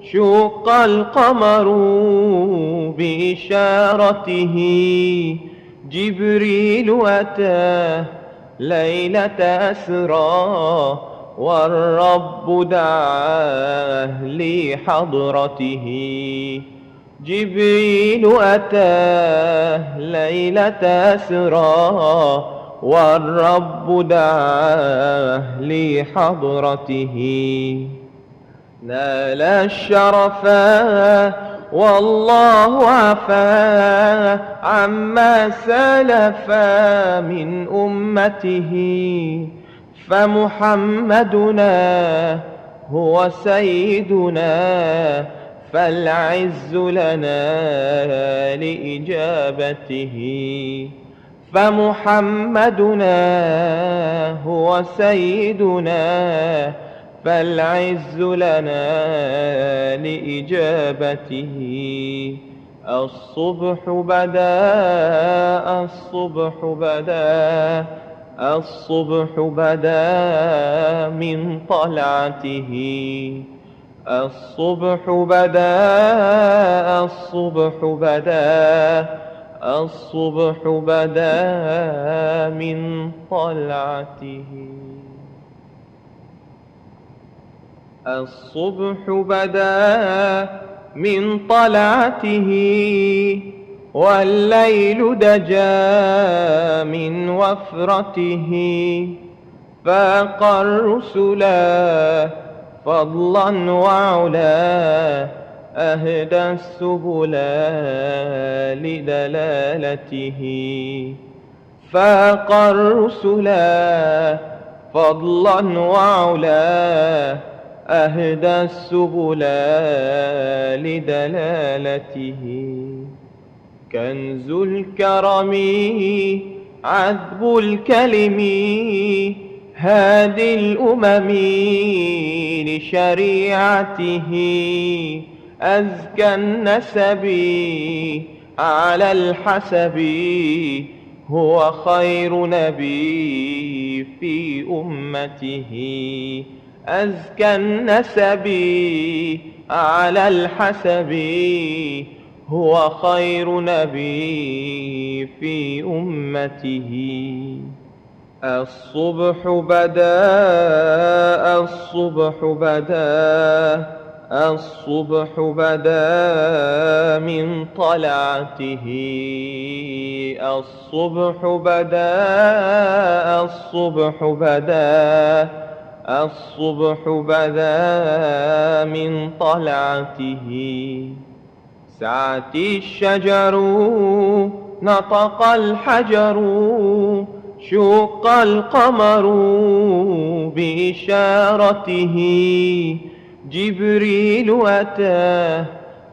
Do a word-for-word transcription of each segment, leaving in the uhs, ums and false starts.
شق القمر بإشارته، جبريل أتى ليلة أسرى والرب دعاه لحضرته. جبريل أتى ليلة أسرى والرب دعاه لحضرته. نال الشرفا والله عفا عما سلف من أمته. فمحمدنا هو سيدنا فالعز لنا لإجابته. فمحمدنا هو سيدنا فالعز لنا لإجابته. الصبح بدا، الصبح بدا، الصبح بدا من طلعته. الصبح بدا، الصبح بدا، الصبح بدا من طلعته. الصبح بدا من طلعته، والليل دجا من وفرته. فاق الرسلا فضلا وعلا، أهدى السبل لدلالته. فاق الرسلا فضلا وعلا، أهدى السبل لدلالته. كنز الكرم عذب الكلم هادي الأمم لشريعته. أزكى النسب على الحسب هو خير نبي في أمته. أزكى النسب على الحسب هو خير نبي في أمته. الصبح بدا، الصبح بدا، الصبح بدا من طلعته. الصبح بدا، الصبح بدا، الصبح بدا من طلعته. سعت الشجر، نطق الحجر، شق القمر بإشارته. جبريل أتى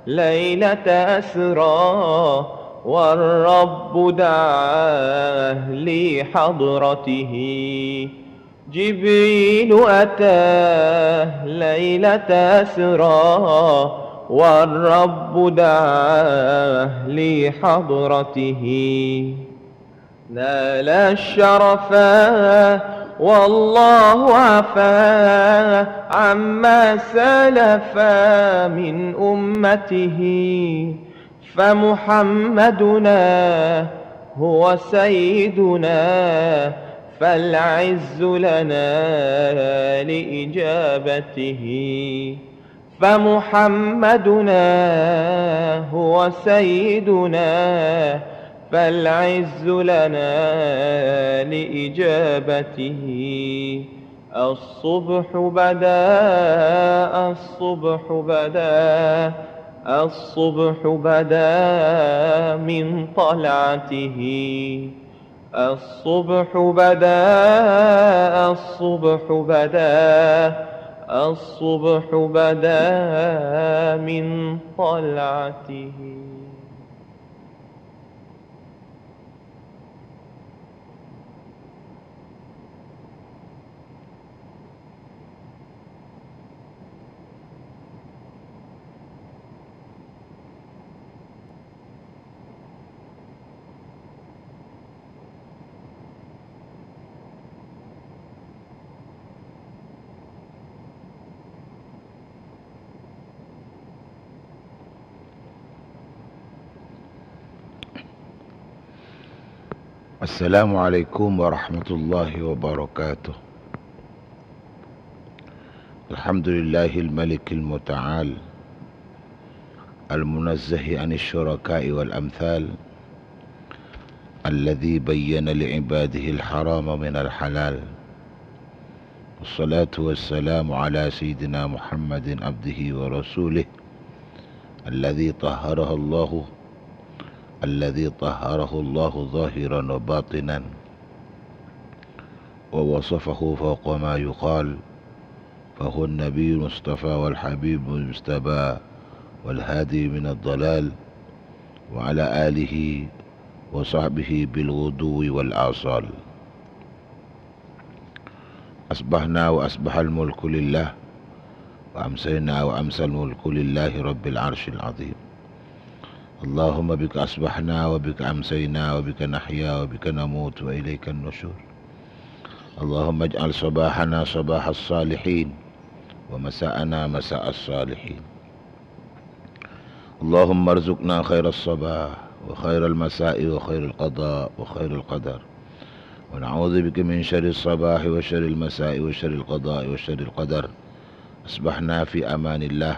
ليلة أسرى، والرب دعاه لحضرته. جبريل أتى ليلة أسرى، والرب دعاه لحضرته. نال الشرفا والله عفا عما سلف من أمته. فمحمدنا هو سيدنا، فالعز لنا لإجابته. فمحمدنا هو سيدنا، فالعز لنا لإجابته. الصبح بدا، الصبح بدا، الصبح بدا من طلعته. الصبح بدا، الصبح بدا، الصبح بدا من طلعته. السلام عليكم ورحمة الله وبركاته. الحمد لله الملك المتعال، المنزه عن الشركاء والأمثال، الذي بين لعباده الحرام من الحلال. والصلاة والسلام على سيدنا محمد عبده ورسوله، الذي طهره الله، الذي طهره الله ظاهرا وباطنا، ووصفه فوق ما يقال، فهو النبي المصطفى والحبيب المجتبى والهادي من الضلال، وعلى آله وصحبه بالغدو والآصال. أصبحنا وأصبح الملك لله، وأمسينا وأمسى الملك لله رب العرش العظيم. اللهم بك أصبحنا وبك أمسينا وبك نحيا وبك نموت وإليك النشور. اللهم اجعل صباحنا صباح الصالحين، ومساءنا مساء الصالحين. اللهم ارزقنا خير الصباح وخير المساء وخير القضاء وخير القدر، ونعوذ بك من شر الصباح وشر المساء وشر القضاء وشر القدر. أصبحنا في أمان الله،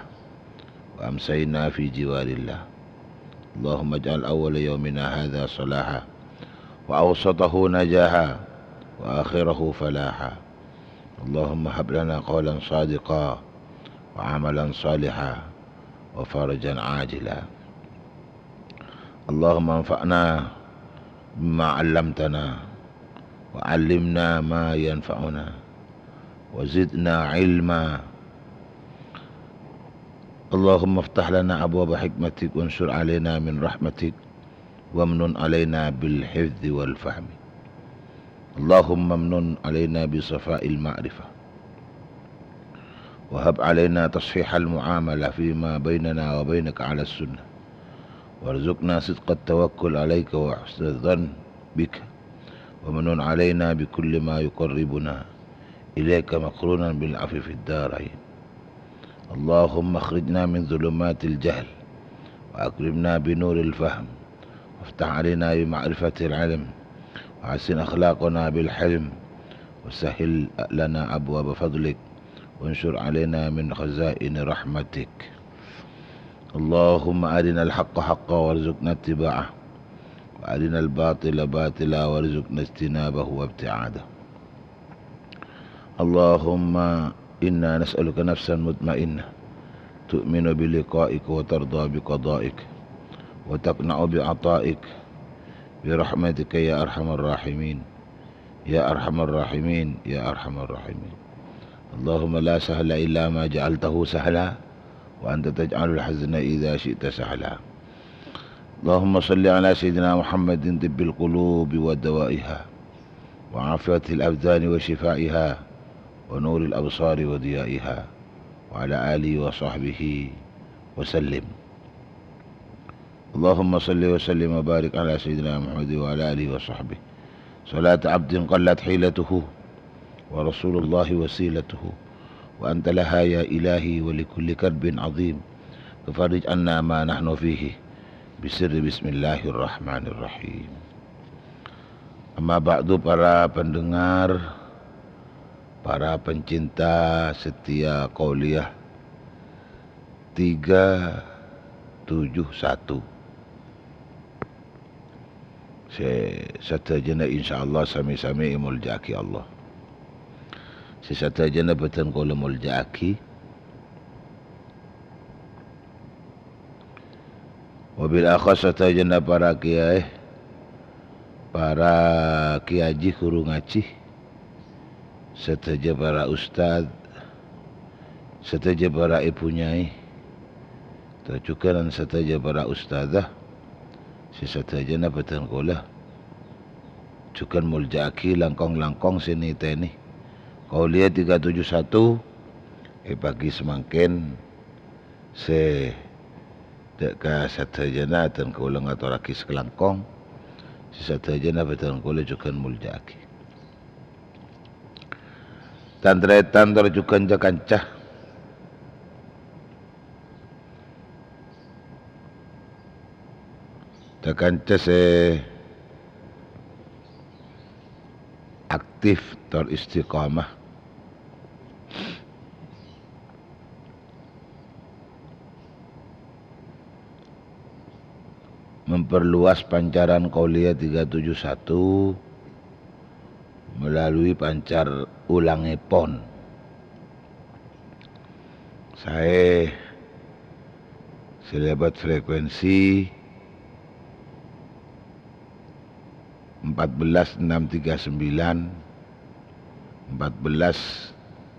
وأمسينا في جوار الله. اللهم اجعل أول يومنا هذا صلاحا، وأوسطه نجاحا، وآخره فلاحا. اللهم هب لنا قولا صادقا، وعملا صالحا، وفرجا عاجلا. اللهم انفعنا بما علمتنا، وعلمنا ما ينفعنا، وزدنا علما. اللهم افتح لنا أبواب حكمتك، وانشر علينا من رحمتك، وامنن علينا بالحفظ والفهم. اللهم امنن علينا بصفاء المعرفة، وهب علينا تصحيح المعاملة فيما بيننا وبينك على السنة، وارزقنا صدق التوكل عليك وحسن الظن بك، وامنن علينا بكل ما يقربنا إليك مقرونا بالعفو في الدارين. اللهم أخرجنا من ظلمات الجهل، وأكرمنا بنور الفهم، وافتح علينا بمعرفة العلم، وحسن أخلاقنا بالحلم، وسهل لنا أبواب فضلك، وانشر علينا من خزائن رحمتك. اللهم أرنا الحق حقا وارزقنا اتباعه، وأرنا الباطل باطلا وارزقنا اجتنابه وابتعاده. اللهم إنا نسألك نفسا مطمئنة تؤمن بلقائك وترضى بقضائك وتقنع بعطائك برحمتك يا أرحم الراحمين، يا أرحم الراحمين، يا أرحم الراحمين. اللهم لا سهل إلا ما جعلته سهلا وأنت تجعل الحزن إذا شئت سهلا. اللهم صل على سيدنا محمد طب القلوب ودوائها، وعافية الأبدان وشفائها، ونور الأبصار وضيائها، وعلى آله وصحبه وسلم. اللهم صل وسلم وبارك على سيدنا محمد وعلى آله وصحبه صلاة عبد قلت حيلته، ورسول الله وسيلته، وأنت لها يا إلهي ولكل كرب عظيم، ففرج عنا ما نحن فيه بسر بسم الله الرحمن الرحيم. Amma ba'du, para pendengar, para pencinta setia Qauliyah tiga tujuh satu. Sè sadhâjâna insyaallah sami-sami èmoljâ'aghi Allah. Sè sadhâjâna bâdhân kaulâ moljâ'aghi. Wabil akhas sadhâjâna para kiyaè, para kiyaji ghuru ngajhi, sadhâjâ para ustad, sadhâjâ para èbhu nyai, tor jhughân sadhâjâ para ustadzah, sè sadhâjâna bâdhân kaulâ jhughân moljâ'aghi langkong-langkong sè nètènè Qauliyah tiga tujuh satu è pagi samangkèn. Sè dâ' ka sadhâjâna bâdhân kaulâ ngatorraghi sakalangkong, sè sadhâjâna bâdhân kaulâ jhughân moljâ'aghi. Tan-tarètan tor jhughân ca-kanca. Ca-kanca sè aktif tor istiqomah. Memperluas pancaran Qauliyah tiga tujuh satu melalui pancar ulangèpon. Saè sè lèbât frekuensi empat belas enam tiga sembilan, empat belas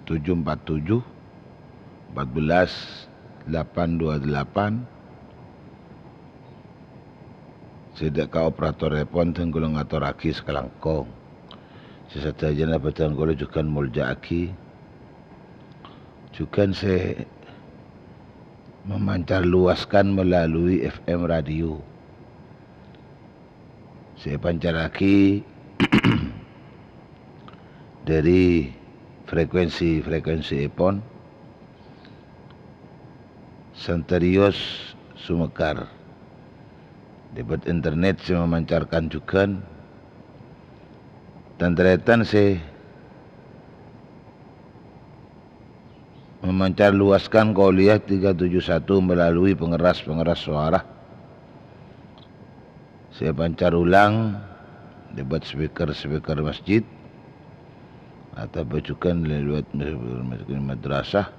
tujuh empat tujuh, empat belas delapan dua delapan, sè dâ' ka operatorèpon dhân kaulâ ngatorraghi sakalangkong. Sè sadhâjâna bhâdhân kaulâ jhughân molja'aghi. Jhughân sè memancar luaskan melalui F M radio. Sè èpancarraghi dâri frekuensi-frekuensièpon Santerios Sumekar. Lèbât internet sè memancarkan jhughân. Tan-tarètan sè memancar luaskan Qauliyah tiga tujuh satu melalui pengeras-pengeras suara. Sè èpancar ulang lèbât speaker-speaker masjid, atabâ jhughân lèbât madrasah,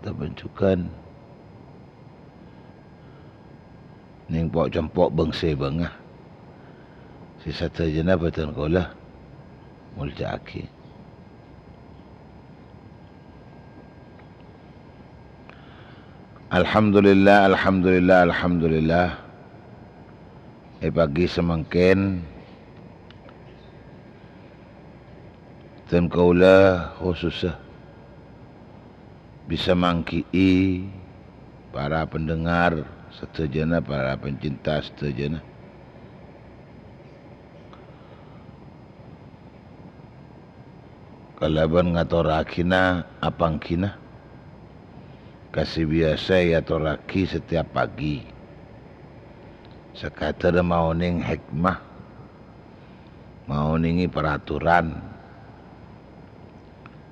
atabâ jhughân nèng po'-compo' bâng-sèbângnga. Sè sadhâjâna bhâdhân kaulâ molja'aghi. Alhamdulillah, alhamdulillah, alhamdulillah. È pagi samangkèn, dhân kaulâ khusussa bisa manggi'i para pendengar sadhâjâna, para pencinta sadhâjâna. Kalabân ngatorraghina apanggina ka sè biyasa èatorraghi setiap pagi. Sakadâr maonèng hikmah, maonèngè paraturan.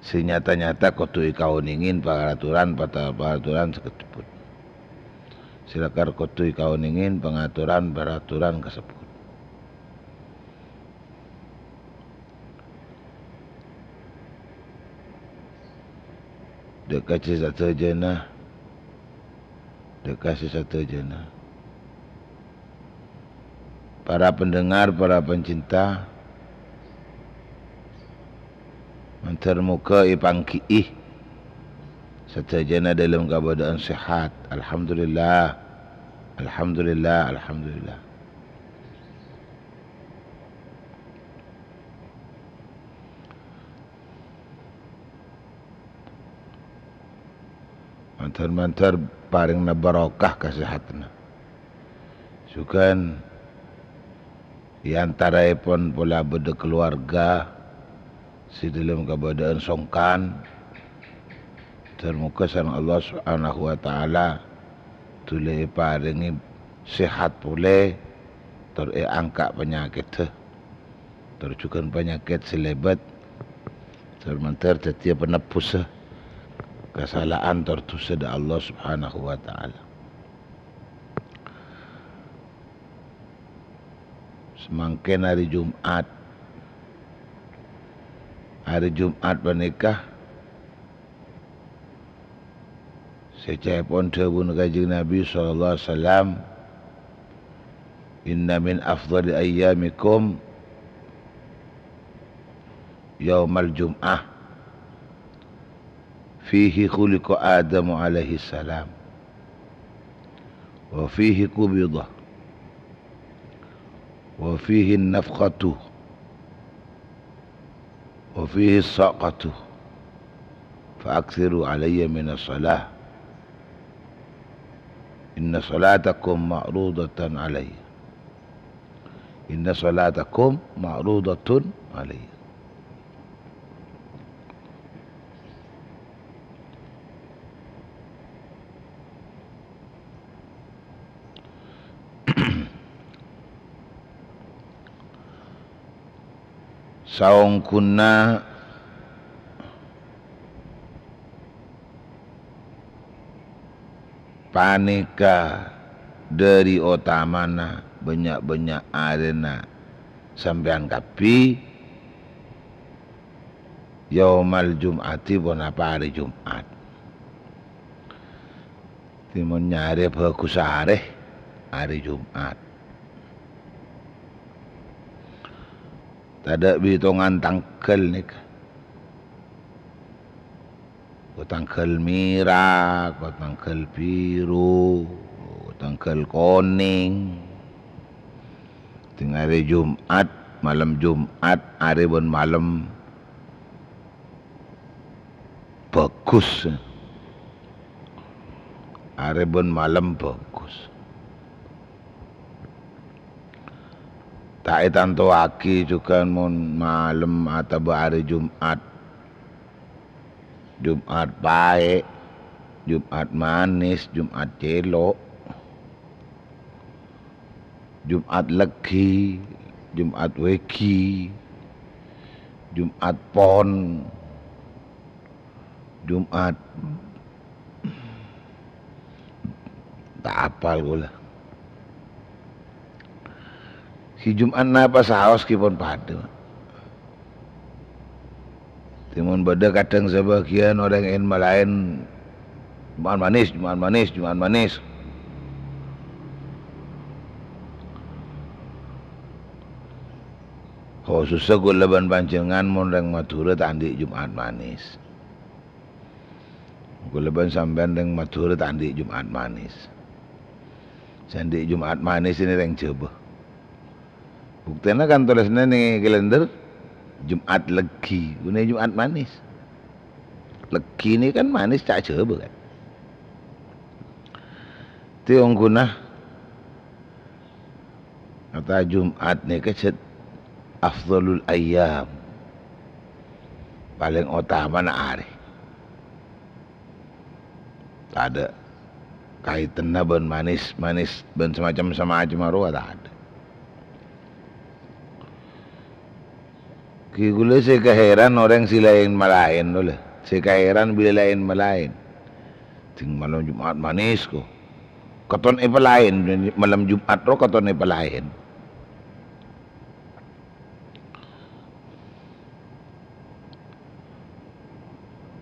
Sè nyata-nyata kodhu èkaonèngè paraturan, pata-, paraturan sè kasebbhut. Sè lakar kodhu èkaonèngè pangatoran paraturan kasebbhut. Dâ' ka sè sadhâjâna, dâ' ka sè sadhâjâna. Para pendengar, para pencinta, mandhâr moghâ èpanggi'i sadhâjâna dâlem kabâdâ'ân sehat. Alhamdulillah. Alhamdulillah, alhamdulillah. Mandhâr-mandhâr parèngna barokah kasehatanna. Jhughân è antaraèpon pola bâdâ kalowarga sè dâlem kabâdâ'ân songkan. Mandhâr moghâ sareng Allah Subhanahu wa Ta'ala dhuli èparèngè sehat polè, tor èangka' panyakèddhâ. Tor jhughân panyakèt sè lèbât, tor mandhâr dhâddhiyâ panebbussa kasala'an tor dhusa dâ' Allah Subhanahu wa Ta'ala. Samangkèn arè Jum'at. Arè Jum'at panèka sè ca'èpon dhâbuna Kanjeng Nabi sallallahu alaihi wasallam, "Inna min afdhali ayyamikum yaumal jum'ah, fihi khuliqa Adamu alaihi salam, wa fihi qubida, wa fihi nafkhatu, wa fihi saqatu, fa aktsiru alayya minas salah. Inna salatakum ma'rudatan alayya. Inna salatakum ma'rudatun alayya." Saongghuna panèka dhâri otamana bânnya'-bânnya' arèna sampèyan kabbhi, yaumal jum'ati, ponapa arè Jum'at. Dhâddhi mon nyarè bhâghus arè, arè Jum'at. Tadâ' bitongan tangghâl nèka. Ko tangghâl mèra, ko tangghâl biru, ko tangghâl konèng. Dhing arè Jum'at, malem Jum'at, arè bân malem bhâghus. Arè bân malem bhâghus. Ta' ètantowaghi jhughân mon malem atabâ arè Jum'at. Jum'at paè', Jum'at manès, Jum'at cèlo', Jum'at lèghi, Jum'at wèghi, Jum'at pon, Jum'at ta' apal kaulâ. Ghi Jum'at napa saos ghi pon padâ. Dhâddhi mon bâdâ kadhâng sabâgiyân orèng èn-malaèn, "Jum'at manès, Jum'at manès, Jum'at manès." Khusussa kaulâ bân panjhennengngan mon rèng Madhurâ ta' andi' Jum'at manès. Kaulâ bân sampèyan rèng Madhurâ ta' andi' Jum'at manès. Sè andi' Jum'at manès ini rèng Jhâbâ. Buktèna kan tolèsanna neng è kalèndher, Jum'at lèghi, bânnè Jum'at manès. Lèghi ini kan manès ca' Jhâbâ kan. Dhâddhi ongguna Kata Jum'at nèka cè' afdhalul ayyam, palèng otamana arè. Tadâ' kaètanna bân manès, manès bân samacem-samacem arowa tadâ'. Ghi kaulâ sè kahèran orèng sè laèn-malaèn, kaulâ sè kahèran bilâ laèn-malaèn. Dhing malem Jum'at manès, ko. Katon èpalaèn, malem Jum'at ro katon èpalaèn.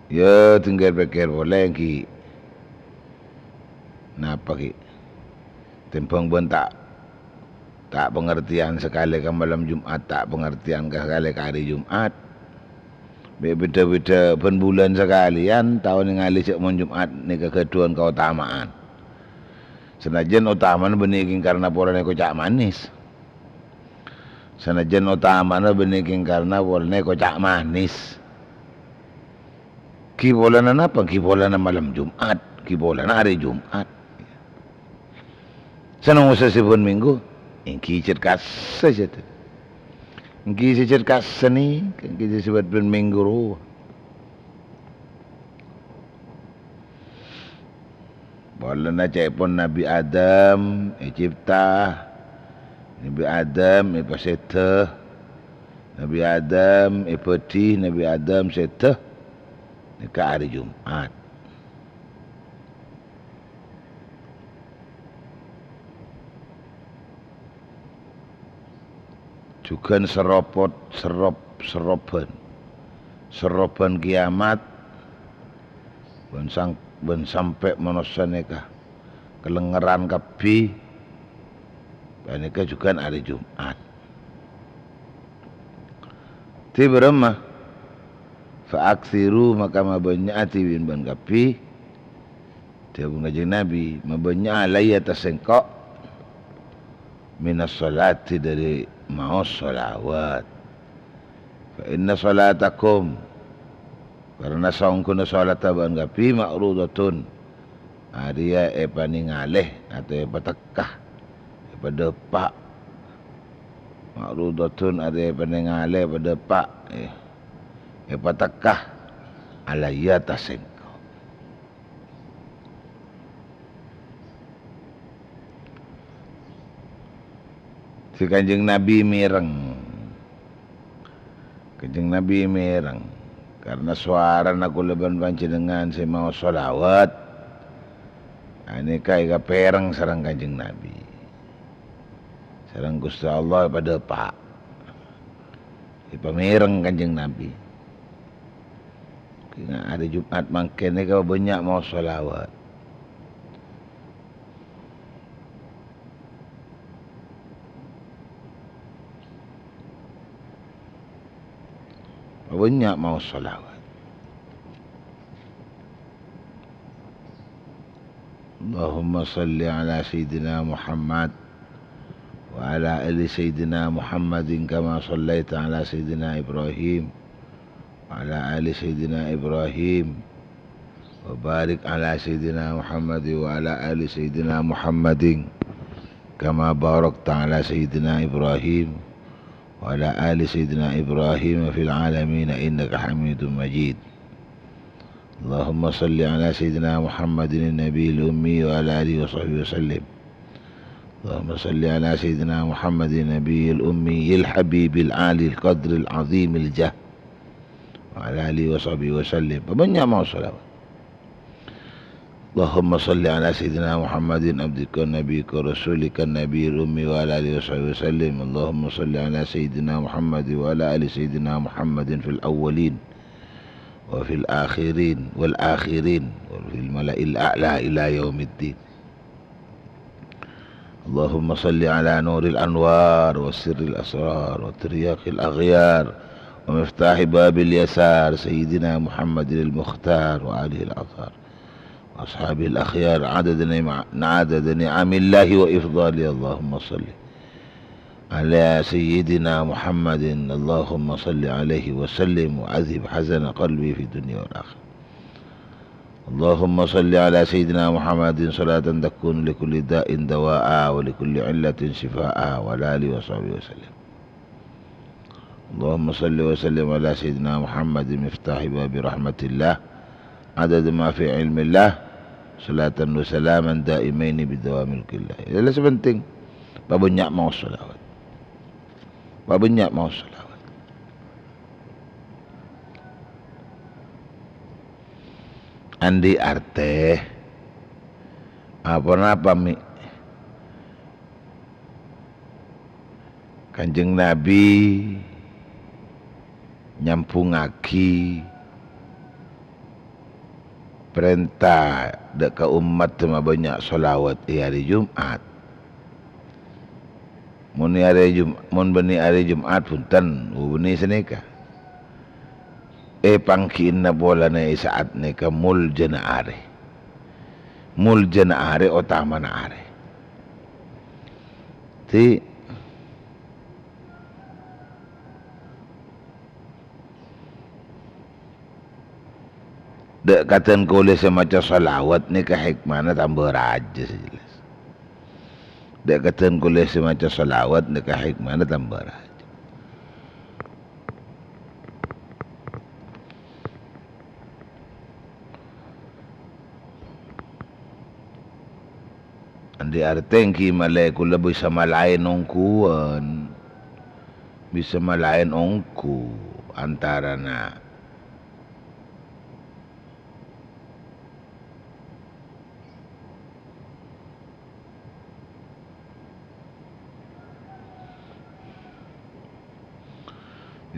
Yâ, dhing pèkkèr polè, ghi. Napa, ghi? Tèmbhâng bân ta', ta' pangartèyan sakalè ka malem Jum'at, ta' pangartèyan ka sakalè ka arè Jum'at. Mè' bhidhâ-bhidhâ bân bulân sakalèyan, tao nèngalè jhâ' mon Jum'at nèka ghâdhuwân kaotama'an. Sanajjân otamana bânnè kèng karna polana èkoca' manès. Sanajjân otamana bânnè kèng karna polana èkoca' manès. Ghi polana napa? Ghi polana malem Jum'at, ghi polana arè Jum'at. Sè nomer sè sabbhân mènggu, èngghi cè' kassa, cè'. Èngghi sè cè' kassa nèka, èngghi sè sabbhân mènggu rowa. Polana ca'èpon Nabbhi Adam ècèpta, Nabbhi Adam èpasèdhâ, Nabbhi Adam èbâdhi, Nabbhi Adam sèdhâ, nèka arè Jum'at. Jhughân seropot, serop-, seroban. Seroban kiamat, bân sang-, bân sampè' manossa nèka kalengngerran kabbhi, panèka jhughân arè Jum'at. Dhâddhi bârâmma? Fa aktsiru, maka mabânnya'aghi bân kabbhi. Dhâbuna Kanjeng Nabi, "Mabânnya'a alayya, attas sèngko', minas sholati, dâri maos sholawat. Fa inna sholatakum, karna saongghuna sholatta bâ'na kabbhi, ma'rudatun, arèya èpanèngalè atau èpatekka, èpadâpa'. Ma'rudatun arèya èpanèngalè, èpadâpa', eh, èpatekka, alayya, attas sèngko'." Sè Kanjeng Nabi mèreng. Kanjeng Nabi mèreng, karna sowarana kaulâ bân panjhennengngan sè maos shalawat, ghânèka èkapèreng sareng Kanjeng Nabi. Sareng Ghustè Allah èpadâpa'. Èpamèreng Kanjeng Nabi. Kèng arè Jum'at mangkèn nèka bânnya' maos shalawat. Bânnya' maos shalawat. اللهم صل على سيدنا محمد وعلى آل سيدنا محمد كما صليت على سيدنا إبراهيم وعلى آل سيدنا إبراهيم وبارك على سيدنا محمد وعلى آل سيدنا محمد كما باركت على سيدنا إبراهيم وعلى آل سيدنا إبراهيم في العالمين إنك حميد مجيد. اللهم صل على سيدنا محمد النبي الأمي وعلى آله وصحبه وسلم. اللهم صل على سيدنا محمد النبي الأمي الحبيب العالي القدر العظيم الجاه وعلى آله وصحبه وسلم. Bânnya' maos shalawat. اللهم صل على سيدنا محمد عبدك ونبيك ورسولك النبي الأمي وعلى آله وصحبه وسلم. اللهم صل على سيدنا محمد وعلى آل سيدنا محمد في الأولين وفي الآخرين والآخرين وفي الملأ الأعلى إلى يوم الدين. اللهم صل على نور الأنوار وسر الأسرار وترياق الأغيار ومفتاح باب اليسار سيدنا محمد المختار وآله الأطهار وأصحابه الأخيار عدد نعم، عدد نعم الله وإفضاله. اللهم صل على سيدنا محمد. اللهم صل عليه وسلم وأذهب حزن قلبي في الدنيا والآخرة. اللهم صل على سيدنا محمد صلاة تكون لكل داء دواء ولكل علة شفاء وعلى آله وصحبه وسلم. اللهم صل وسلم على سيدنا محمد مفتاح باب رحمة الله عدد ما في علم الله صلاة وسلاما دائمين بدوام ملك الله. Iyâ, la sè penting, pabânnya' maos shalawat. Pabânnya' maos shalawat. Andi' artè, apa-napa mè' Kanjeng Nabi nyambhungngaghi parènta dâ' ka ommaddhâ mabânnya' shalawat è arè Jum'at. Mon è arè Jum-, mon bânnè arè Jum'at, bhunten, bânnè sanèka. Èpangghi'ânna polana è sa'at nèka moljâna arè. Moljâna arè, otamana arè. Dhi-, dâ' kadhân kaulâ sè maca shalawat nèka hèkmana tamba rajâ sè jelas. Dâ' kadhân kaulâ sè maca shalawat nèka hèkmana tamba rajâ. Andi' artè èngghi malè kaulâ bisa malaèn ongghuwân, bisa malaèn ongghu antarana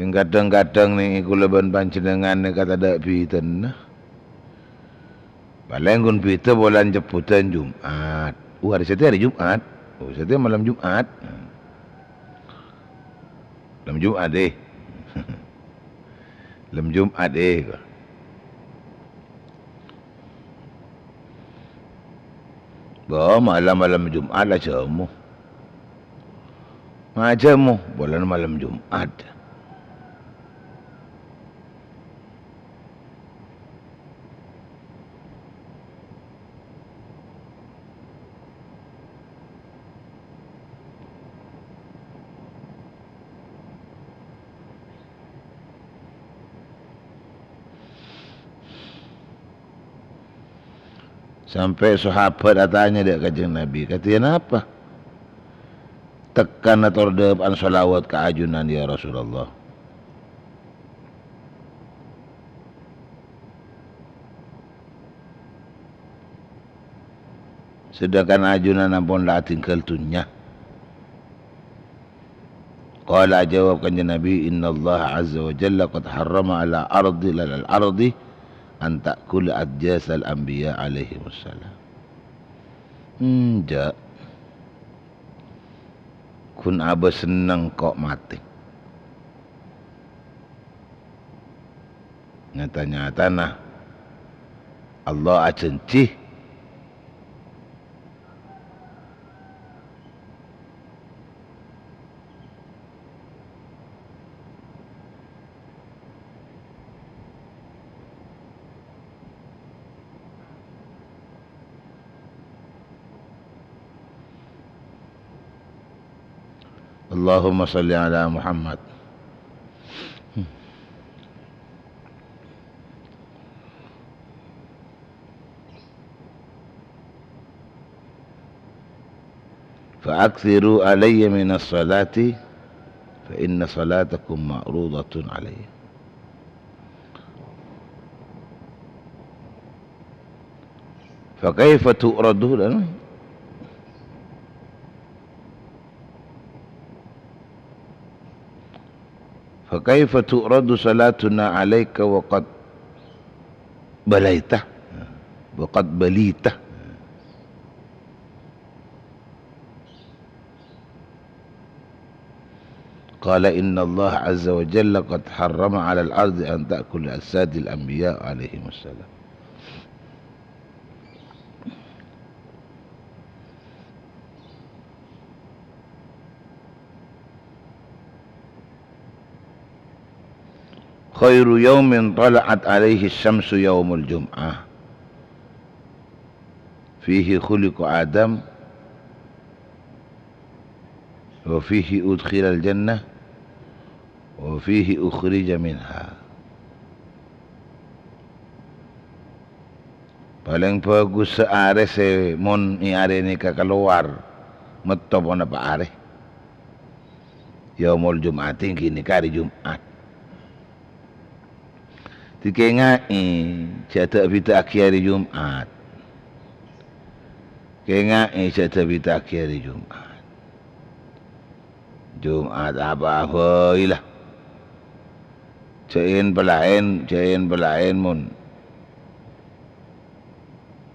Sèng kadhâng-kadhâng nèng è kaulâ bân panjhennengngan nèka tadâ' bhidhâna. Palèng ghun bhidhâ polana sebbhudhân Jum'at. Oh, arè satèya arè Jum'at. Oh, satèya malem Jum'at. Malem Jum'at, è. Malem Jum'at, è. Bâ, malem-malem Jum'at la jhâmo. Majhâmo, polana malem Jum'at. Sampè' sahabat atanya dâ' Kanjeng Nabi, "Kadhi napa tekka ngator dhâpa'an shalawat ka ajunan, ya Rasulullah?" Sedangkan ajunan ampon la adhingghâl dhunnya. Qala, ajâwâb Kanjeng Nabi, "Innallaha azza wa jalla qad harrama 'ala ardi, 'alal ardi an ta'kula ajsasal anbiya alaihimussalam." Enjâ'. Ghun abâ senneng ko' matè. Nyata-nyatana Allah ajhânjhi. Allahumma shalli ala Muhammad. Fa aktsiru alayya minas shalati, fa inna shalatakum ma'rudatun alayya. Fa kaifa tu'radu, dan fa kaifa tu'radu shalatuna 'alaika wa qad balaita, wa qad balita. Qala, "Innallaha azza wa jalla qad harrama 'alal ardi an ta'kula ajsadil anbiya alaihimussalam." "Khairu yaumin tala'at alaihi syamsu yaumul jum'ah. Fihi khuliqa Adam, wa fihi udkhilal jannah, wa fihi ukhrija minha." Palèng bhâghussa arè sè mon è arè nèka kalowar, metto ponapa arè. Yaumul Jum'ati ènggi nèka arè Jum'at. Dikènga'è, jhâ' ta' bhidhâ'aghi arè Jum'at. Kènga'è, jhâ' ta' bhidhâ'aghi arè Jum'at. Jum'at apa bhâi la. Jhâ' èn palaèn, jhâ' èn palaèn mon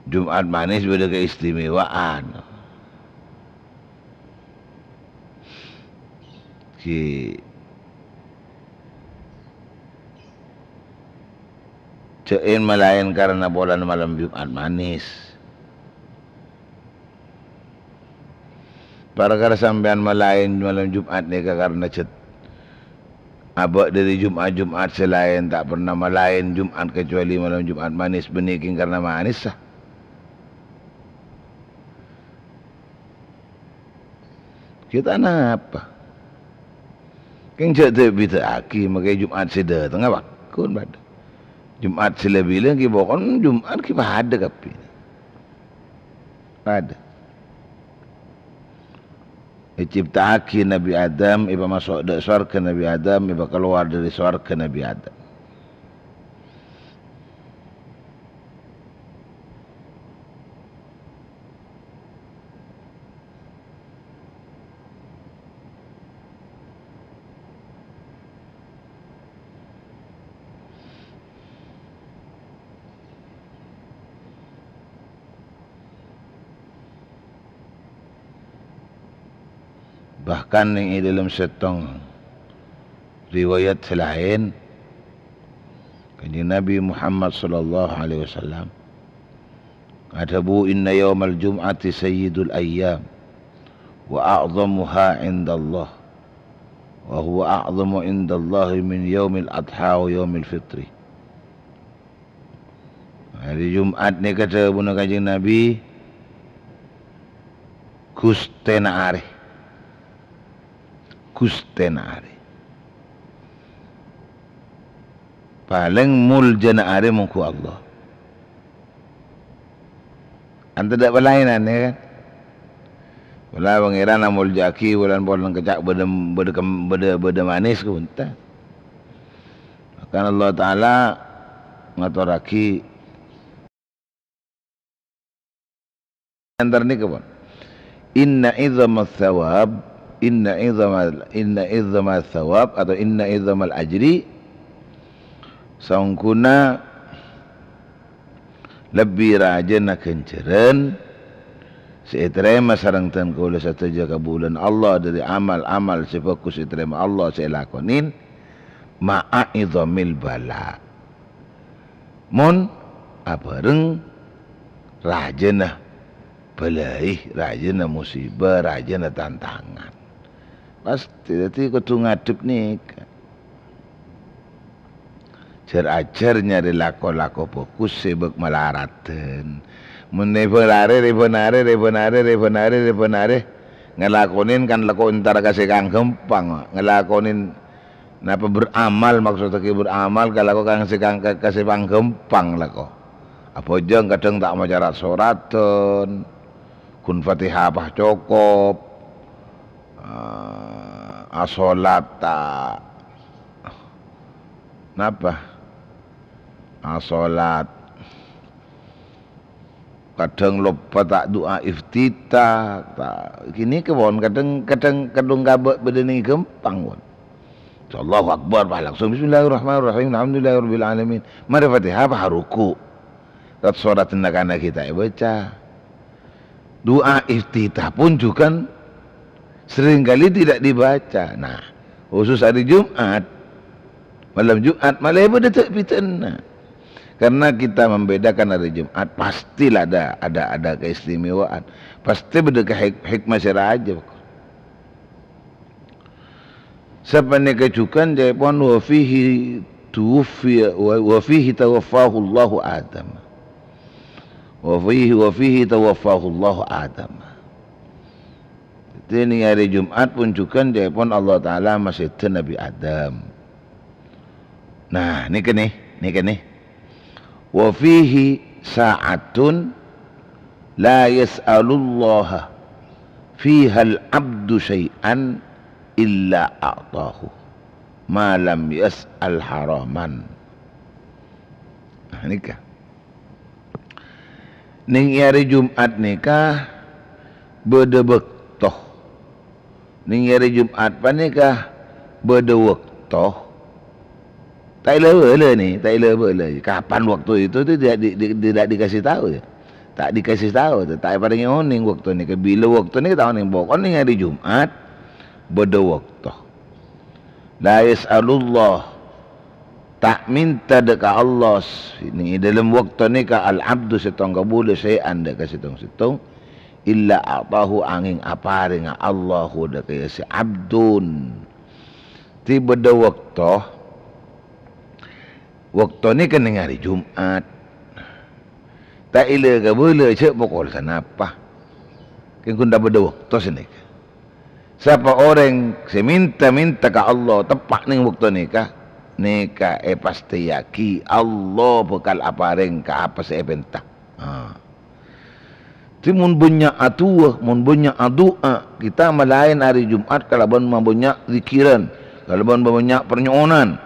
Jum'at Manis bâdâ keistimewaan. Ghi-, jhâ' èn malaèn karana polana malem Jum'at Manis. Parkara sampèyan malaèn malem Jum'at nèka karana jhât-, abâ' dâri Jum'at-Jum'at sè laèn ta' pernah malaèn Jum'at kacuali malem Jum'at Manis, bânnè kèng karana manis, sa. Kita napa? Kèng jhâ' ta' bhidhâ'aghi, makè Jum'at sè dâtengnga pagghun padâ. Jum'at sè la bilâng ghi' pokon Jum'at ghi' padâ kabbhi. Padâ. Ècipta'aghi Nabbhi Adam, èpamaso' dâ' sowarghâ Nabbhi Adam, èpakalowar dâri sowarghâ Nabbhi Adam. Bahkan neng è dâlem sèttong riwayat sè laèn, Kanjeng Nabi Muhammad sallallahu alaihi wasallam adhâbu, "Inna yaumal jum'ati sayyidul ayyam, wa a'zamuha indallah, wa huwa a'zamu indallahi min yaumil adha wa yaumil fitri." Arè Jum'at nèka dhâbuna Kanjeng Nabi, ghustèna arè. Ghustèna arè. Palèng moljâna arè mongghu Allah. Anta dâ' palaènan, yâ kan? Pola Pangèran amoljâ'aghi bulân polana kèca' bâdâ, bâdâ kem-, bâdâ, bâdâ manis, bhunten. Bahkan Allah Ta'ala ngatorraghi Antar nèka pon. Inna idzamas tsawab, inna idzamal, inna idzamas tsawab atau inna idzamal ajri, saongghuna lebbi rajâna ghânjhârân sè ètarèma sareng dhân kaulâ sadhâjâ kabulâna Allah dhâri amal-amal sè bhâghus ètarèma Allah sè èlakonè, ma'a idzamil bala. Mon abhâreng rajâna bâlâi, rajâna musibâ, rajâna tantangan. Pastè dhâddhi kodhu ngadhep nèka. Jhâr-ajhâr nyarè lako-lako bhâghus sè bâk malaradhân. Mon rèbân arè, rèbân arè, rèbân arè, rèbân arè, rèbân arè, ngalakonè kan lako entar ka sè kang ghâmpang, ngalakonè napa beramal, maksodda ghi' beramal, kalako kang sè kang, ka, ka sè pangghâmpang lako. Abhâjâng kadhâng ta' maca rat-soradhân, ghun Fatihah pas cokop, eh, asolat ta', napa? Asolat. Kadhâng loppa ta' du'a iftitah, ta', ghânèka pon, kadhâng, kadhâng, kadhâng kabâ' bâdâna ghâmpang pon. Allahu Akbar, pas langsung Bismillahirrahmanirrahim, Alhamdulillahirabbil alamin. Marè Fatihah, pas ruku'. Rat-soradhân na'-kana' ghi' ta' èbâca. Du'a iftitah pun juga seringkali tidak dibaca. Nah, khusus hari Jumat, malam Jumat, malè bâdâ ta'-bidâ'ânna. Karena kita membedakan hari Jumat, pastilah ada, ada, ada keistimewaan. Pasti bâdâ kehik-, hikmah sè rajâ. Sapanèka jughân ca'èpon, "Wa fihi tuwuffiya, wa, wa fihi tawaffahu Allahu Adam." Wa fihi, wa fihi tawaffahu Allahu Adam. Dhâddhi, neng arè Jumat pon jughân ca'èpon Allah Ta'ala masèdhâ Nabbhi Adam. Nah, nèka nè, nèka nè. "Wa fihi sa'atun la yas'alullaha fihal abdu syai'an illa a'tahu, ma lam yas'al haraman." Nah, nèka. Neng è arè Jumat nèka bâdâ bâkto. Neng è arè Jumat panèka bâdâ bâkto. Ta' èla-bâlâ nè, ta' èla-bâlâ. Kapan waktu itu tuh tidak di, di, tidak dikasih tahu, ya. Ta' dikasih tahu, ta' èparèngè onèng waktu nèka. Bilâ waktu nèka ta' onèng. Pokokna neng arè Jumat bâdâ bâkto. La yas'alullah, ta' mènta dâ' ka Allah, neng è dâlem bâkto nèka, al-abdu, sèttong kabulâ, syai'an, dâ' ka sèttong-sèttong, illa a'tahu, angèng aparènga Allahu dâ' ka iyâ sè abdun. Dhâddhi bâdâ bâkto, bâkto nèka neng arè Jumat. Ta' èla-kabâlâ jhâ' pokol sanapa. Kèng ghun ta' bâdâ bâkto sanèka. Sapa orèng sè mènta-mènta ka Allah teppa' neng bâkto nèka, nèka èpastèyaghi Allah bhâkal aparèng ka apa sè èpènta. Ha. Dhâddhi mon bânnya' adu'a, mon bânnya' adu'a, kita malaèn arè Jumat kalabân mabânnya' zikiran, kalabân mabânnya' parnyo'onan.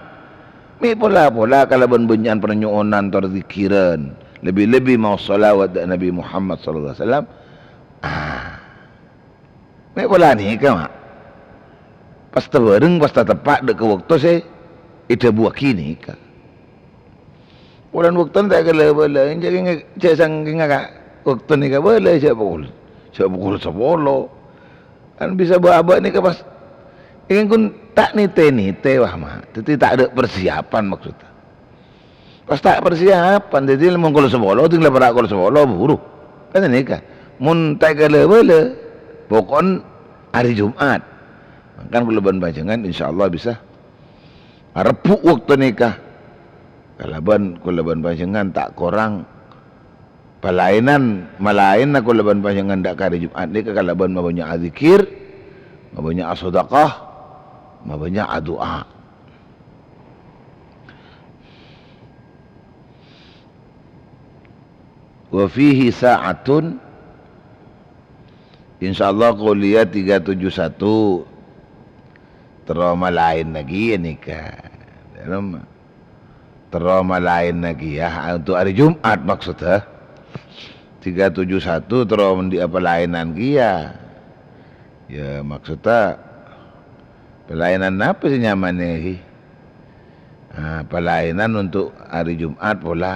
Mè' pola-pola kalabân bânnya'an parnyo'onan tor zikiran, lebbi-lebbi maos shalawat dâ' Nabbhi Muhammad sallallahu alaihi wasallam. Ah. Mè' pola nèka, Ma'. Pas tabhâreng, pas tateppa' dâ' ka bâkto sè èdhâbuwaghi nèka. Polana bâktona ta' kala-bâlâ, jhâ' kèng-, jhâ' sangkèngnga ka bâkto nèka bâlâ, jhâ' pokol, jhâ' pokol sapolo. Kan bisa bâ'-abâ' nèka pas, kèng ghun ta' nètè-nètè, wah, Ma'. Dhâddhi ta' adâ' persiapan maksudda. Pas ta' persiapan, dhâddhi mon kol sapolo, dhing la para' kol sapolo buru. Kan nèka. Mon ta' kala-bâlâ, pokon arè Jumat. Mangkana kaulâ bân panjhennengngan insyaallah bisa arebbhu' bâkto nèka. Kalabân, kaulâ bân panjhennengngan ta' korang palaènan, malaènna kaulâ bân panjhennengngan dâ' ka arè Jumat nèka kalabân mabânnya' adzikir, mabânnya' asadhâkah, mabânnya' adu'a. Wa fihi sa'atun, insyaallah kuliah tiga tujuh satu terro malaèn lagi ya nèka. Terro malaèn lagi ya, untuk hari Jumat maksudnya. Tiga tujuh satu terro andi' palaènan kèya. Ya, maksudda, palaènan napa sè nyamana, ghi? Ah, palaènan untuk hari Jumat pola.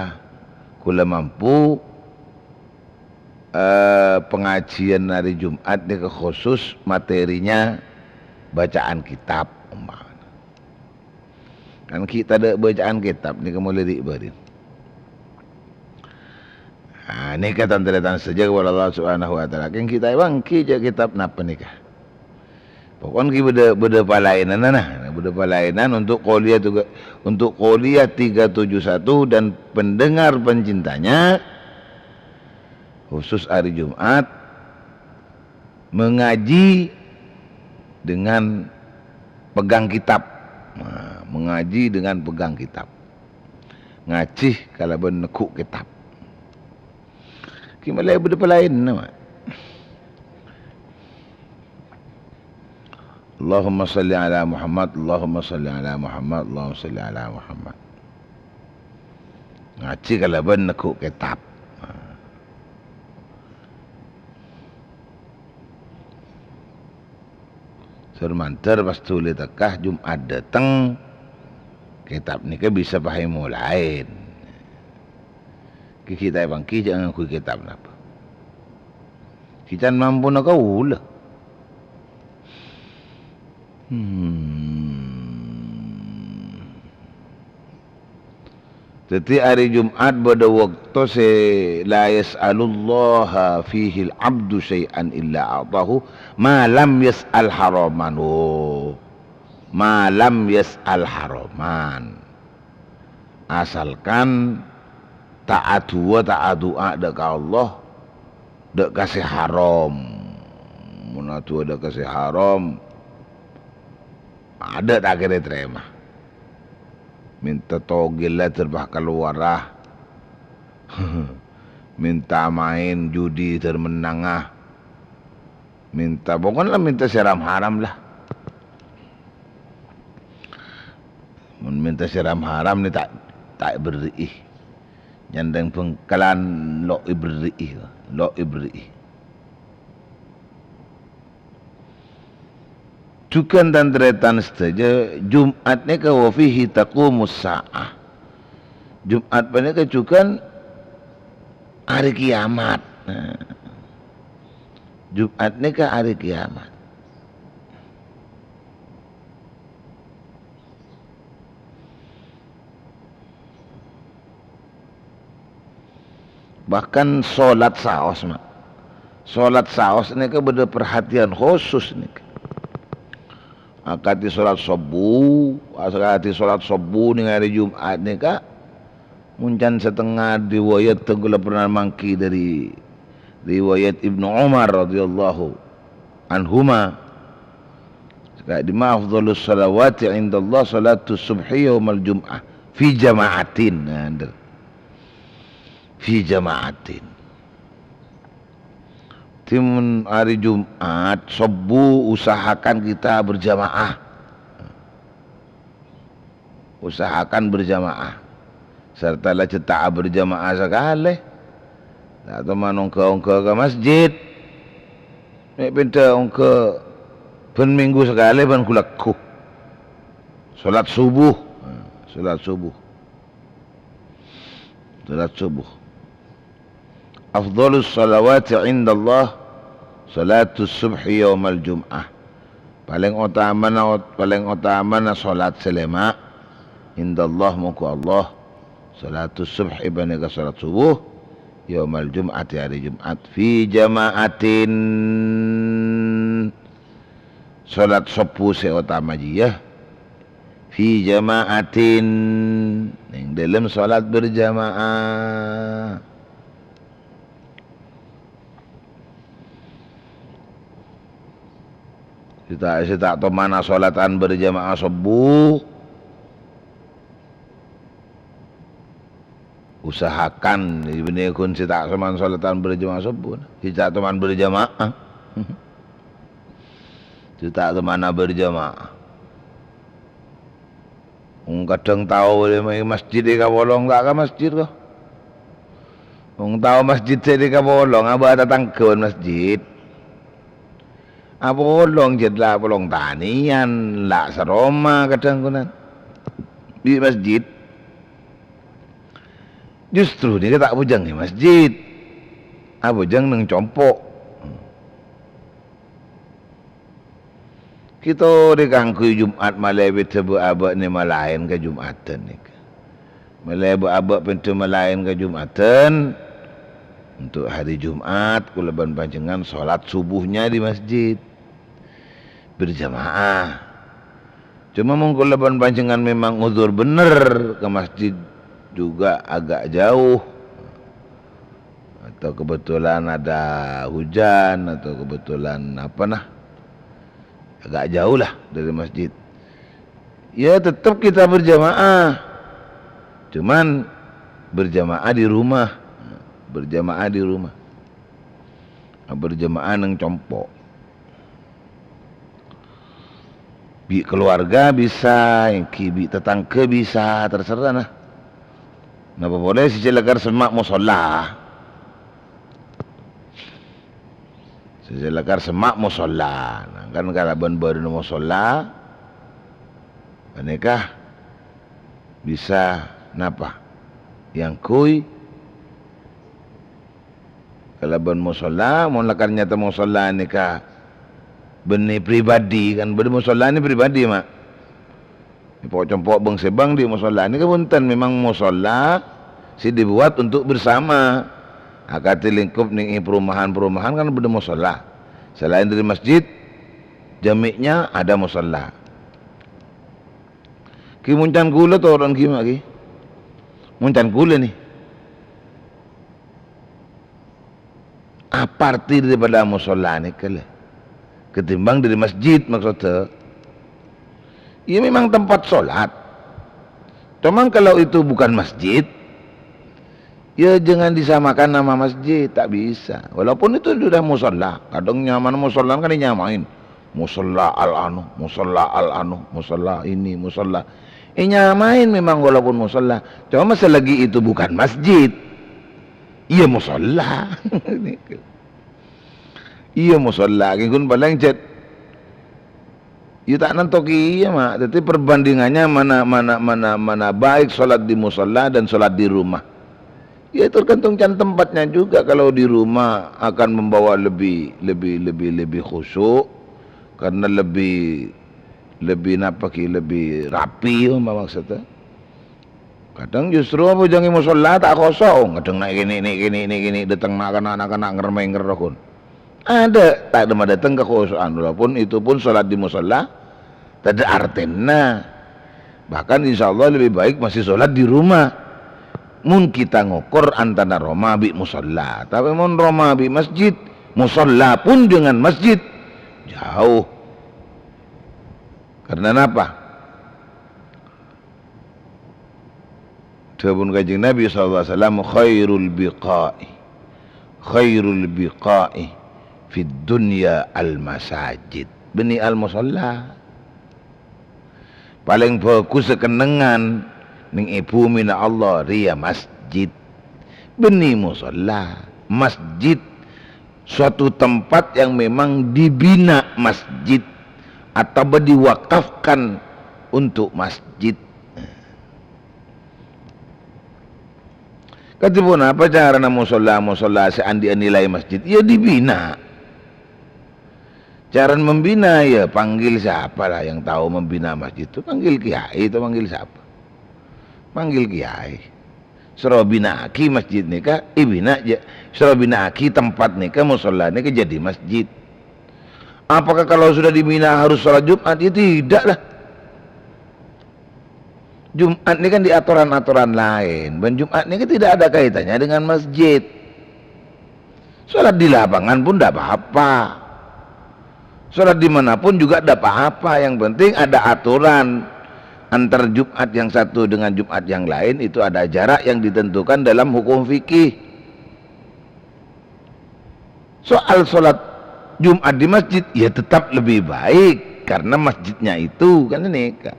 Kaulâ mampu, eh, pengajian hari Jumat nèka khusus materinya bacaan kitab, umpamana. Kan ghi' tadâ' bacaan kitab nèka molaè ri'-bâri'. Ah, nèka tan-tarètan sadhâjâ ka Allah Subhanahu wa Ta'ala. Kèng ghi' ta' èbângghi jâ' kitab napa nèka. Pokokna ghi' bâdâ, bâdâ palaènanna, nah. Bâdâ palaènan untuk kuliah tuga-, untuk kuliah tiga tujuh satu dan pendengar pencintanya, khusus hari Jumat, mengaji dengan pegang kitab. Nah, mengaji dengan pegang kitab. Ngajhi kalabân neggu' kitab. Ghi' molaè bâdâ palaènna, Ma'. Allahumma shalli ala Muhammad, Allahumma shalli ala Muhammad, Allahumma shalli ala Muhammad. Ngajhi kalabân neggu' kitab. Sur mandhâr pas dhuli tekka Jumat dâteng, kitab nèka bisa pas èmolaè. Ghi' ta' èbângghi jâ' ngangghuy kitab napa. Ghi' can mampuna kaulâ. Hmm. Dhâddhi, arè Jumat bâdâ bâkto sè la yas'alullaha fihil abdu syai'an illa a'tahu, ma lam yas'al haraman. Oh. Ma lam yas'al haraman. Asalkan ta' adu'a, ta' adu'a dâ' ka Allah, dâ' ka sè haram. Mon adu'a dâ' ka sè haram, adâ' ta' kèra ètarèma. Mènta togella dâr pas kalowara. Mènta maèn judi dâr mennanga. Mènta, pokokna mènta sè haram-haram, la. Mon mènta sè haram-haram nè ta', ta' èberri'i. Nyandeng bengkalan lo' èberri'i, lo' èberri'i. Jhughân tan-tarètan sadhâjâ, Jumat nèka wa fihi taqumus sa'ah. Jumat panèka jhughân arè kiamat. Nah. Jumat nèka arè kiamat. Bahkan sholat saos, Ma'. Sholat saos nèka bâdâ perhatian khusus nèka. Akadhi sholat subuh, akadhi sholat subuh nèng arè Jumat nèka, mon can satengnga riwayat kaulâ pernah mangghi dâri riwayat Ibnu Umar radhiyallahu anhuma. Ka'dimma afdhalus shalawati indallah shalatus subhi yaumal jum'ah fi jama'atin. Nah, ndher. Fi jama'atin. Dhâddhi mon arè Jumat, subuh usahakan kita berjamaah. Usahakan berjamaah. Sarta la jhâ' ta' berjamaah sakalè. Ta' toman ongghâ-ongghâ ka masjid. Mè' pènḍhâ ongghâ bân minggu sakalè bân ghu-lagghu. Sholat subuh. Nah, sholat subuh. Sholat subuh. Afdhalus shalawati indallah shalatus subhi yaumal jum'ah. Palèng otamana, palèng otamana sholat sè lèma' indallah, mongghu Allah, shalatus subhi, panèka sholat subuh, yaumal jum'ati, arè Jumat, fi jama'atin. Sholat subuh sè otama jiyâ. Fi jama'atin, neng dâlem sholat berjamaah. Sè ta', sè ta' tomana sholatan berjamaah subuh, usahakan, bânnè ghun sè ta' toman sholatan berjamaah subuh, sè ta' toman berjamaah. Sè ta' tomana berjamaah. Wong kadhâng tao lè mai masjid è kapolong, ta' ka masjid, ko. Wong tao masjid sè dhi kapolong, abâ' tatangghâ bân masjid. Apolong jhât la polong tanèyan, la' saroma kadhâng konan. Bi' masjid. Justru nèka ta' abhâjâng è masjid. Abhâjâng neng compo'. Kèto dhi kaangghuy Jum'at malè bâdâ bâ'-abâ' nèma laèn ka Jum'adhân nèka. Malè bâ'-abâ' pènḍâ malaèn ka Jum'adhân, untuk hari Jumat, kaulâ bân panjhennengngan sholat subuhnya di masjid, berjamaah. Cuma mon kaulâ bân panjhennengngan memang uzur bener, ke masjid juga agak jauh, atau kebetulan ada hujan, atau kebetulan apa nah, agak jauh lah dari masjid. Ya, tetap kita berjamaah. Cuman berjamaah di rumah. Berjamaah di rumah. Berjamaah neng compo'. Bi' keluarga bisa, ènggi bi' tatangghâ bisa, terserah nah. Napa polè sè lakar semma' mosolla. Sè lakar semma' mosolla. Nah, kan kalabân bârâna mosolla, panèka bisa napa? Èangghuy kalabân mosolla, mon lakar nyata mosolla nèka bânnè pribadi, kan bâdâ mosolla nè pribadi, Ma'. Èpo-compo' bâng-sèbâng dhi' mosolla. Nèka bhunten, memang mosolla sè dibuat untuk bersama. Akadhi lingkup neng è perumahan-perumahan kan bâdâ mosolla. Selain dari masjid, jami'nya ada mosolla. Ghi mon can kaulâ toron ghi, Ma', ghi. Mon can kaulâ nè. Apa arti daripada mosolla nèka, lè? Ketimbang dari masjid, maksudnya. Ya, memang tempat sholat. Cuman kalau itu bukan masjid, ya jangan disamakan nama masjid, tak bisa. Walaupun itu sudah mosolla, kadang nyaman mosolla kan dinyamain. Mosolla al anu, mosolla al anu, mosolla ini, mosolla. Eh, nyamain memang walaupun mosolla. Cuma selagi itu bukan masjid, iya mosolla. Iyâ, mosolla, ghi ghun palèng cèt. Iyâ, ta' nanto kèya, Ma'. Dhâddhi, perbandingannya mana, mana, mana, mana baik sholat di musholla dan sholat di rumah. Ya, tergantung can tempatnya juga. Kalau di rumah akan membawa lebih, lebih, lebih, lebih khusyuk, karena lebih, lebih napa ki, lebih rapi, umpama maksudnya. Kadhâng justru apa jhâng è mosolla ta' khoso', kadhâng na' kènè', nè' kènè', nè' kènè', dâteng na'-, na'-, na'-, na' ngèrmè-ngèrrè ghun. Adâ', ta' dâ-, ma dâteng ka khoso'an, walaupun itu pun sholat di mosolla, tadâ' artèna. Bahkan insyaallah lebih baik masih sholat di rumah. Mun kita ngukur antara roma bi' mosolla, tapè mon roma bi' masjid, mosolla pun dengan masjid, jauh. Karena napa? Dhâbuna Kanjeng Nabi sallallahu alaihi wasallam, "Khairul biqa'i, khairul biqa'i fid dunya al-masajid." Bânnè al-musalla. Palèng bhâghussâ kennengngan neng è bhumina Allah rèya masjid. Bânnè musalla, masjid. Suatu tempat yang memang dibina masjid atau diwakafkan untuk masjid. Kadhi ponapa carana mosolla-mosolla sè andi'â nilai masjid? Ya dibina. Cara membina, ya panggil siapalah yang tahu membina masjid itu, panggil kiai atau panggil siapa? Panggil kiai. Soro bina'aghi masjid nèka, èbina ja-, soro bina'aghi tempat nèka, mosolla nèka jadi masjid. Apakah kalau sudah dibina harus sholat Jumat? Ya tidaklah. Jumat ini kan di aturan-aturan lain. Bân Jumat ini kan tidak ada kaitannya dengan masjid. Sholat di lapangan pun tidak apa-apa. Sholat di mana pun juga tidak apa-apa. Yang penting ada aturan antar Jumat yang satu dengan Jumat yang lain, itu ada jarak yang ditentukan dalam hukum fikih. Soal sholat Jumat di masjid, ya tetap lebih baik karena masjidnya itu, kan ini, Kak.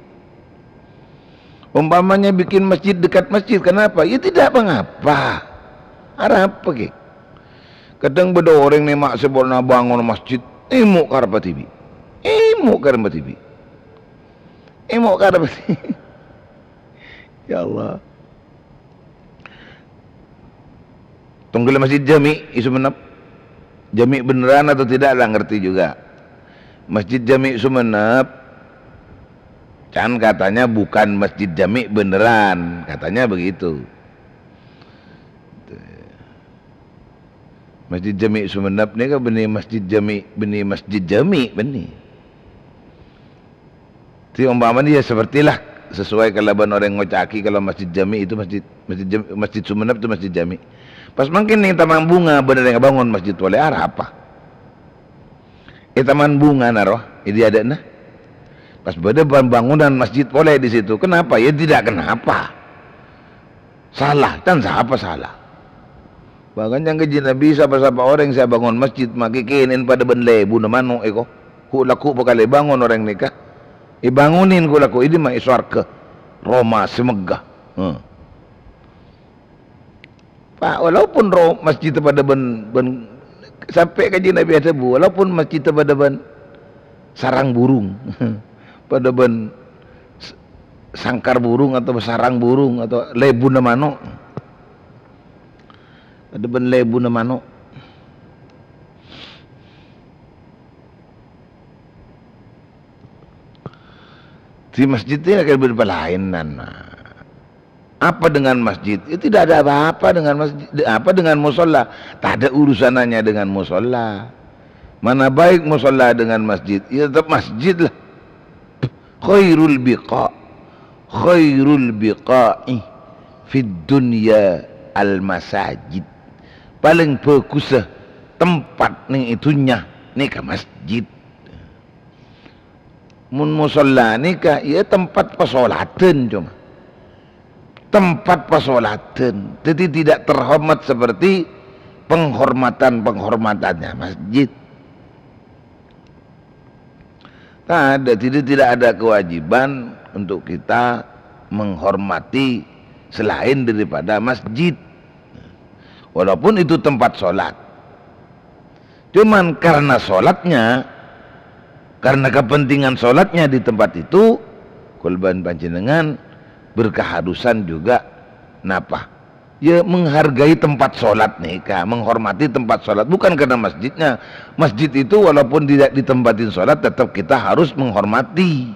Umpamanya bikin masjid dekat masjid, kenapa? Ya tidak mengapa. Arapa, Kè? Kadhâng bâdâ orèng nèma' sè pona bângon masjid, èmo' karebbhâ dhibi'. Èmo' karebbhâ dhibi'. Èmo' karebbhâ dhibi'. Ya Allah. Tongghâl masjid jami' è Sumenep. Jami' beneran atau tidak, nggak ngerti juga. Masjid Jami' Sumenep, kan katanya bukan masjid jami' beneran, katanya begitu. Masjid Jami' Sumenep nèka bânnè masjid jami', bânnè masjid jami', bânnè. Jadi, umpamanya ya sepertilah sesuai kalabân orèng ngoca'aghi kalau masjid jami' itu masjid, masjid jam-, masjid Sumenep itu masjid jami'. Pas mangkèn neng Taman Bunga bâdâ orèng bângon masjid polè, arapa? È Taman Bunga naro, è dâdâna. Pas bâdâ ban-, bangunan masjid polè di situ. Kenapa? Ya tidak kenapa. Sala, can sapa sala? Bahkan can Kanjeng Nabi, sapa-sapa orèng sè abângon masjid, makè kènè'en padâ bân lèbuna mano' èko. Ghu'-lagghu' pakalè bângon orèng nèka. Èbângonin ghu'-lagghu', è dimma? È sowarghâ. Roma sè megghâ. Hmm. Pa-, walaupun ro-, masjid padâ bân, bân, sampè' Kanjeng Nabi adhâbu, walaupun masjid padâ bân sarang burung, padâ bân s-, sangkar burung atau sarang burung atau lèbuna mano'. Padâ bân lèbuna mano'. Di masjid ini akan berpelayanan. Apa dengan masjid? Ya, tidak ada apa-apa dengan masjid. Apa dengan musola? Tak ada urusannya dengan musola. Mana baik musola dengan masjid? Ya, tetap masjid lah. Khairul biqa, khairul biqa'i fid dunya al masajid. Paling bhâghussâ tempat neng è dhunnya nèka masjid. Mon mosolla nèka, ya, tempat pasoladhân coma. Tempat pasoladhân. Jadi tidak terhormat seperti penghormatan-penghormatannya masjid. Tak ada, jadi tidak ada kewajiban untuk kita menghormati selain daripada masjid. Walaupun itu tempat sholat. Cuman karena sholatnya, karena kepentingan sholatnya di tempat itu, kulban panjenengan berkeharusan juga napa? Ya, menghargai tempat sholat nèka, menghormati tempat sholat, bukan karena masjidnya. Masjid itu walaupun tidak ditempatin sholat, tetap kita harus menghormati.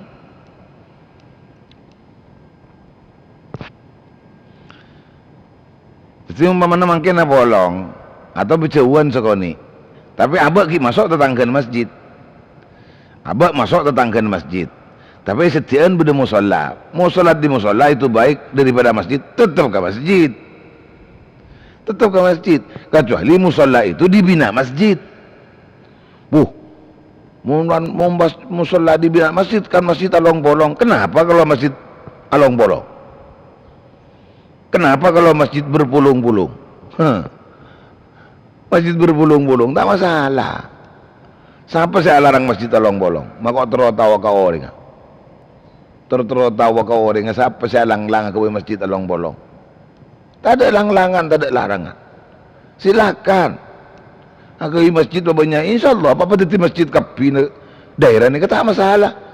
Jadi umpamana mangkèn apolong atau bejauhan sakonè', tapi abâ' ghi' maso' tatangghâna masjid. Abâ' maso' tatangghâna masjid. Tapi è sèddhi'ân bâdâ mosolla. Mau sholat di mosolla itu baik daripada masjid, tetap ka masjid. Tetap ka masjid. Kecuali mosolla itu dibina masjid. Buh, mon, mon pas mosolla dibina masjid, kan masjid along-polong. Kenapa kalau masjid along-polong? Kenapa kalau masjid berpulung-pulung? Heh. Masjid berpulung-pulung, ta' masalah. Sapa sè alarang masjid along-polong? Mako' terro tao ka orèngnga. Terro-terro tao ka orèngnga, sapa sè alang-lang aghâbây masjid along-polong? Tadâ' lang-langan, tadâ' larangan. Silakan. Aghâbây masjid pabânnya', insyaallah, apa-apa dhâddhi masjid kabbhi nè-, daerah nèka, ta' masalah.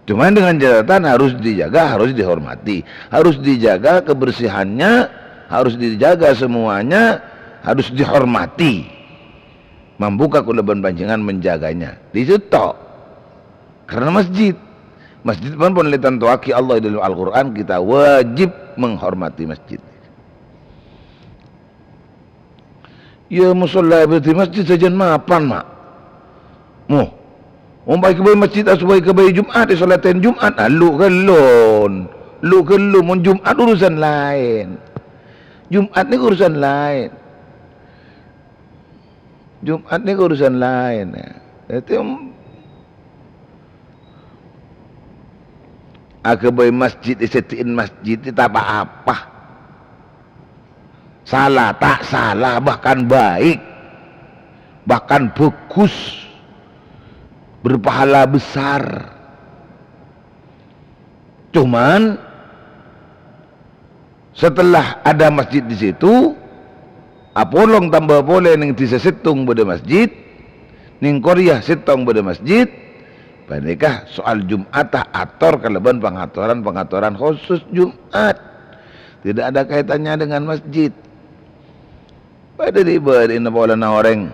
Cuman dengan catatan harus dijaga, harus dihormati. Harus dijaga kebersihannya, harus dijaga semuanya, harus dihormati. Mampukah kaulâ bân panjhennengan menjaganya? Di situ. Karena masjid. Masjid pon, pon lè ètantowaghi Allah di dalam Al-Qur'an, kita wajib menghormati masjid. Ya, mosolla bâdâ è masjid sajân mapan, Ma'. Mo. Ompama èkaghâbây masjid, a, sopajâ èkaghâbây Jum'at, èsholatè Jum'at, a, lu-ghâllu. Lu-ghâllu, mon Jum'at urusan laèn. Jum'at nèko urusan laèn. Jum'at nèko urusan laèn, ya. Dhâddhi, em, aghâbây masjid, èsèddhi'in masjid, ta' pa-apa. Sala, ta' sala, bahkan baik, bahkan bagus, berpahala besar. Cuman, setelah ada masjid di situ, Apolong tamba polè neng dhisa sèttong bâdâ masjid, neng Korea sèttong bâdâ masjid, panèka soal Jum'atta ator kalabân pangatoran-pangatoran khusus Jum'at. Tidak ada kaitannya dengan masjid. Padâ ri'-bâri'na polana orèng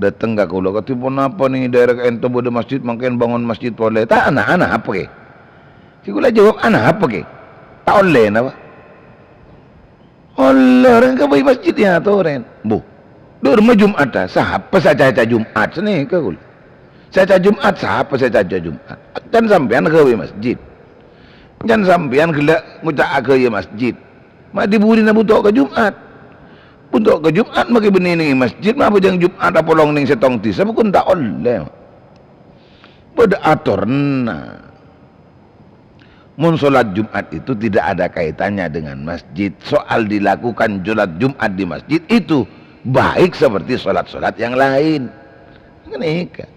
dâteng ka kaulâ, "Kadhi ponapa nèng è daerah ka'ènto bâdâ masjid, mangkèn bângon masjid polè?" Ta' ana, ana apa kè? Sè kaulâ jawab, "Ana apa kè? Ta' ollè napa?" Ollè, orèng kabây masjid èyatorè. Bu, dâ'remma Jum'atta, sapa sè acaca Jum'at sanèka kaulâ? Sè acaca Jum'at, sapa sè acaca Jum'at? Can sampèyan kabây masjid. Can sampèyan ghellâ' ngoca'a ghâjâ masjid. Ma' dhi-budhina bhunto' ka Jum'at. Bhunto' ka Jum'at makè bânnè neng è masjid, ma' abhâjâng Jum'at apolong neng sèttong dhisa, bhâkun ta' ollè. Bâdâ atoranna. Mon sholat Jum'at itu tidak ada kaitannya dengan masjid. Soal dilakukan sholat Jum'at di masjid itu baik seperti sholat-sholat yang lain. Ngènèka.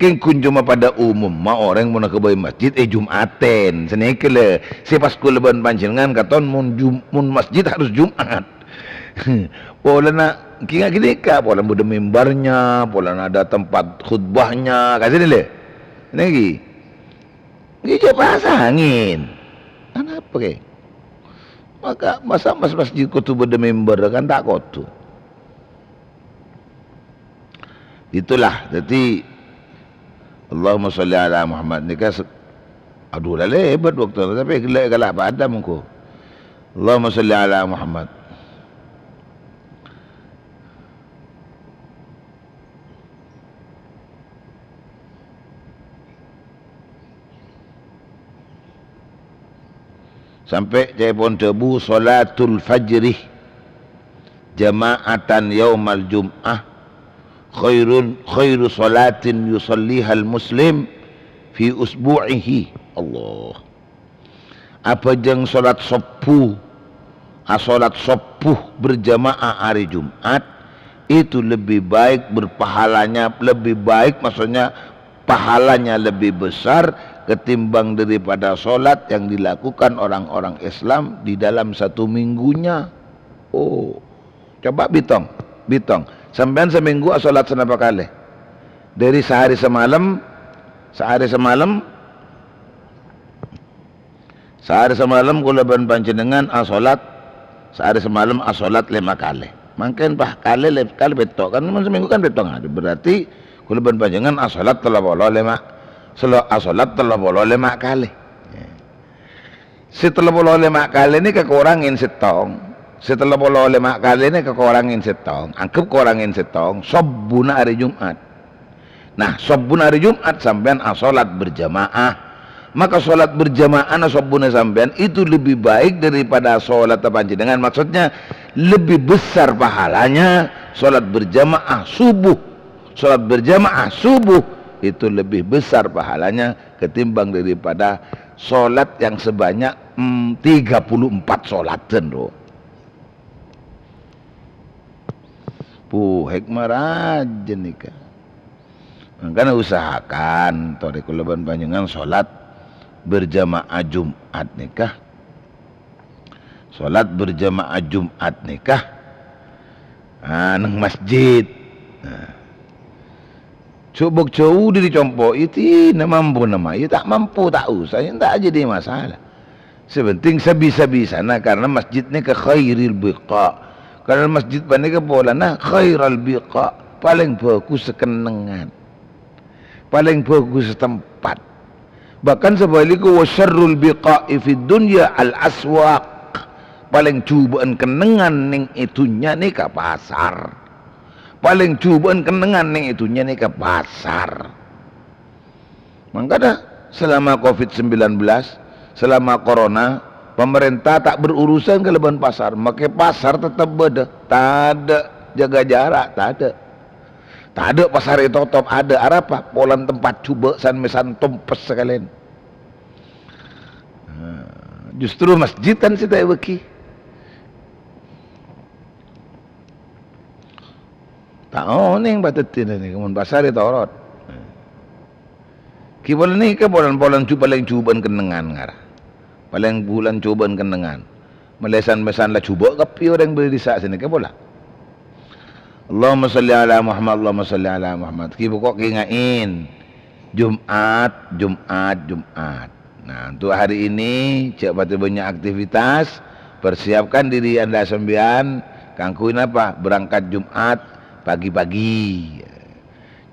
Kèng ghun coma padâ umumma orèng mon aghâbây masjid è Jum'aten. Sanèka lè, sè pas kaulâ bân panjhennengngan katon mon Jum-, mon masjid harus Jum'at. Polana kèng ghânèka, polana bâdâ mimbarnya, polana ada tempat khutbahnya, ka sanèka lè. Nèka. Ghi' jhâ' pasangèn. Anapa kè? Maka masa' mas-, masjid kodhu bâdâ mimbar, kan ta' kodhu. Itulah, dhâddhi, Allahumma sholli ala Muhammad nèka se-, adu, la lèbât bâkto, tapè ghellâ' kala' padâ mongko. Allahumma sholli ala Muhammad. Sampè' ca'èpon dhâbu, "Sholatul fajri jama'atan yaumal jum'ah khairun, khairu sholatin yusallihal muslim fi usbu'ihi." Allah. Abhâjâng sholat sobbhu, asholat sobbhu berjamaah hari Jumat, itu lebih baik berpahalanya, lebih baik, maksudnya, pahalanya lebih besar ketimbang daripada sholat yang dilakukan orang-orang Islam di dalam satu minggunya. Oh, coba bitong, bitong. Sampèyan samènggu asholat sanapa kalè? Dâri sahari samalem, sahari samalem, Sahari samalem kaulâ bân panjhennengngan asholat, sahari samalem asholat lèma kalè. Mangkèn, pas kalè, lè-, kalè pètto', kan mon samènggu kan pètto' arè. Berarti kaulâ bân panjhennengngan asholat tello polo lèma, selo-, asholat tello polo lèma kalè. Sè tello polo lèma kalè nèka korangèn sèttong. Sè tello polo lèma kalè nèka korangèn sèttong. Angghep korangèn sèttong, sobbhuna arè Jumat. Nah, sobbhuna arè Jumat sampèyan asholat berjamaah. Maka sholat berjamaahna sobbhuna sampèyan itu lebih baik daripada sholat panjhennengngan. Maksudnya, lebih besar pahalanya sholat berjamaah subuh. Sholat berjamaah subuh itu lebih besar pahalanya ketimbang daripada sholat yang sebanyak, mm, tiga puluh empat sholatan, bro. Bu, hikmah rajâ nèka. Mangkana usahakan, torè kaulâ bân panjhennengngan sholat berjamaah Jumat nèka. Sholat berjamaah Jumat nèka, ah, neng masjid. Nah. Jhubuk jhâu dâri compo', iyâ dhina mampu nama, iyâ ta' mampu, ta' osa, iyâ ta' jadi masalah. Sè penting sabisa-bisana, karena masjid nèka khairil biqa'. Karena masjid panèka polana khairal biqa', palèng bhâghussa kennengngan. Palèng bhâghussa tempat. Bahkan sabhâligghâ, wa syarrul biqa'i fid dunya al aswaq. Palèng jhubâ'ân kennengngan neng è dhunnya nèka pasar. Palèng jhubâ'ân kennengngan neng è dhunnya nèka pasar. Mangkana, selama covid sembilan belas, selama corona, pemerintah ta' berurusan kalabân pasar. Makè pasar tetep bâdâ. Tadâ' jaga jarak, tadâ'. Tadâ' pasar ètotop, adâ' arapa? Polana tempat jhubâ' san-mèsan tompes sakalèyan. Nah, justru masjid kan sè ta' èbâghi. Ta' onèng padâddhina nèka, mon pasar ètorot. Ghi' polana nèka polana, polana jhu-, palèng jhubâ'ân kennengngan ngara. Palèng polana jhubâ'ân kennengngan. Malesan-malesan la jhubâ' kabbhi orèng bâdâ è dissa' sanèka pola. Allahumma shalli ala Muhammad, Allahumma shalli ala Muhammad. Ghi' pokok ghi' nga'in. Jum'at, Jum'at, Jum'at. Nah, untuk hari ini, jhâ' patè bânnya' aktivitas. Persiapkan diri Anda sampèyan kaangghuy napa? Berangkat Jum'at pagi-pagi.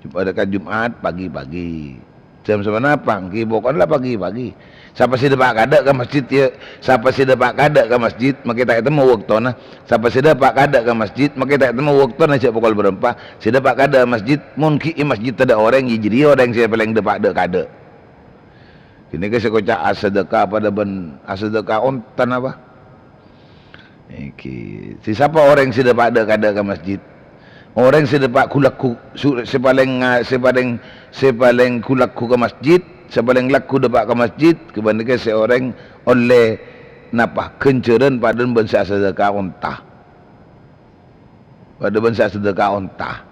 Jum-, berangkat Jum'at pagi-pagi. Jam saponapa? Èngghi, pokokna la pagi-pagi. Sapa sè dâpa' kaadâ' ka masjid, yâ, sapa sè dâpa' kaadâ' ka masjid, makè ta' ètemmo bâktona. Sapa sè dâpa' kaadâ' ka masjid, makè ta' ètemmo bâktona, jhâ' pokol bârâmpa. Sè dâpa' kaadâ' ka masjid, mon ghi' è masjid tadâ' orèng, yâ jârèya orèng sè palèng dâpa' dâ'-kaadâ'. Ghânèka sè èkoca' asadâka padâ bân asadâka onta napa? Èngghi. Sè sapa orèng sè dâpa' dâ'-kaadâ' ka masjid? Orèng sè dâpa' ghu-lagghu, su-, sè palèng nga-, sè palèng, sè palèng ghu-lagghu ka masjid, sè palèng lagghu dâpa' ka masjid, ghâpanèka sè orèng ollè napa? Ghânjhârân padâna bân sè asadâka onta. Padâ bân sè asadâka onta.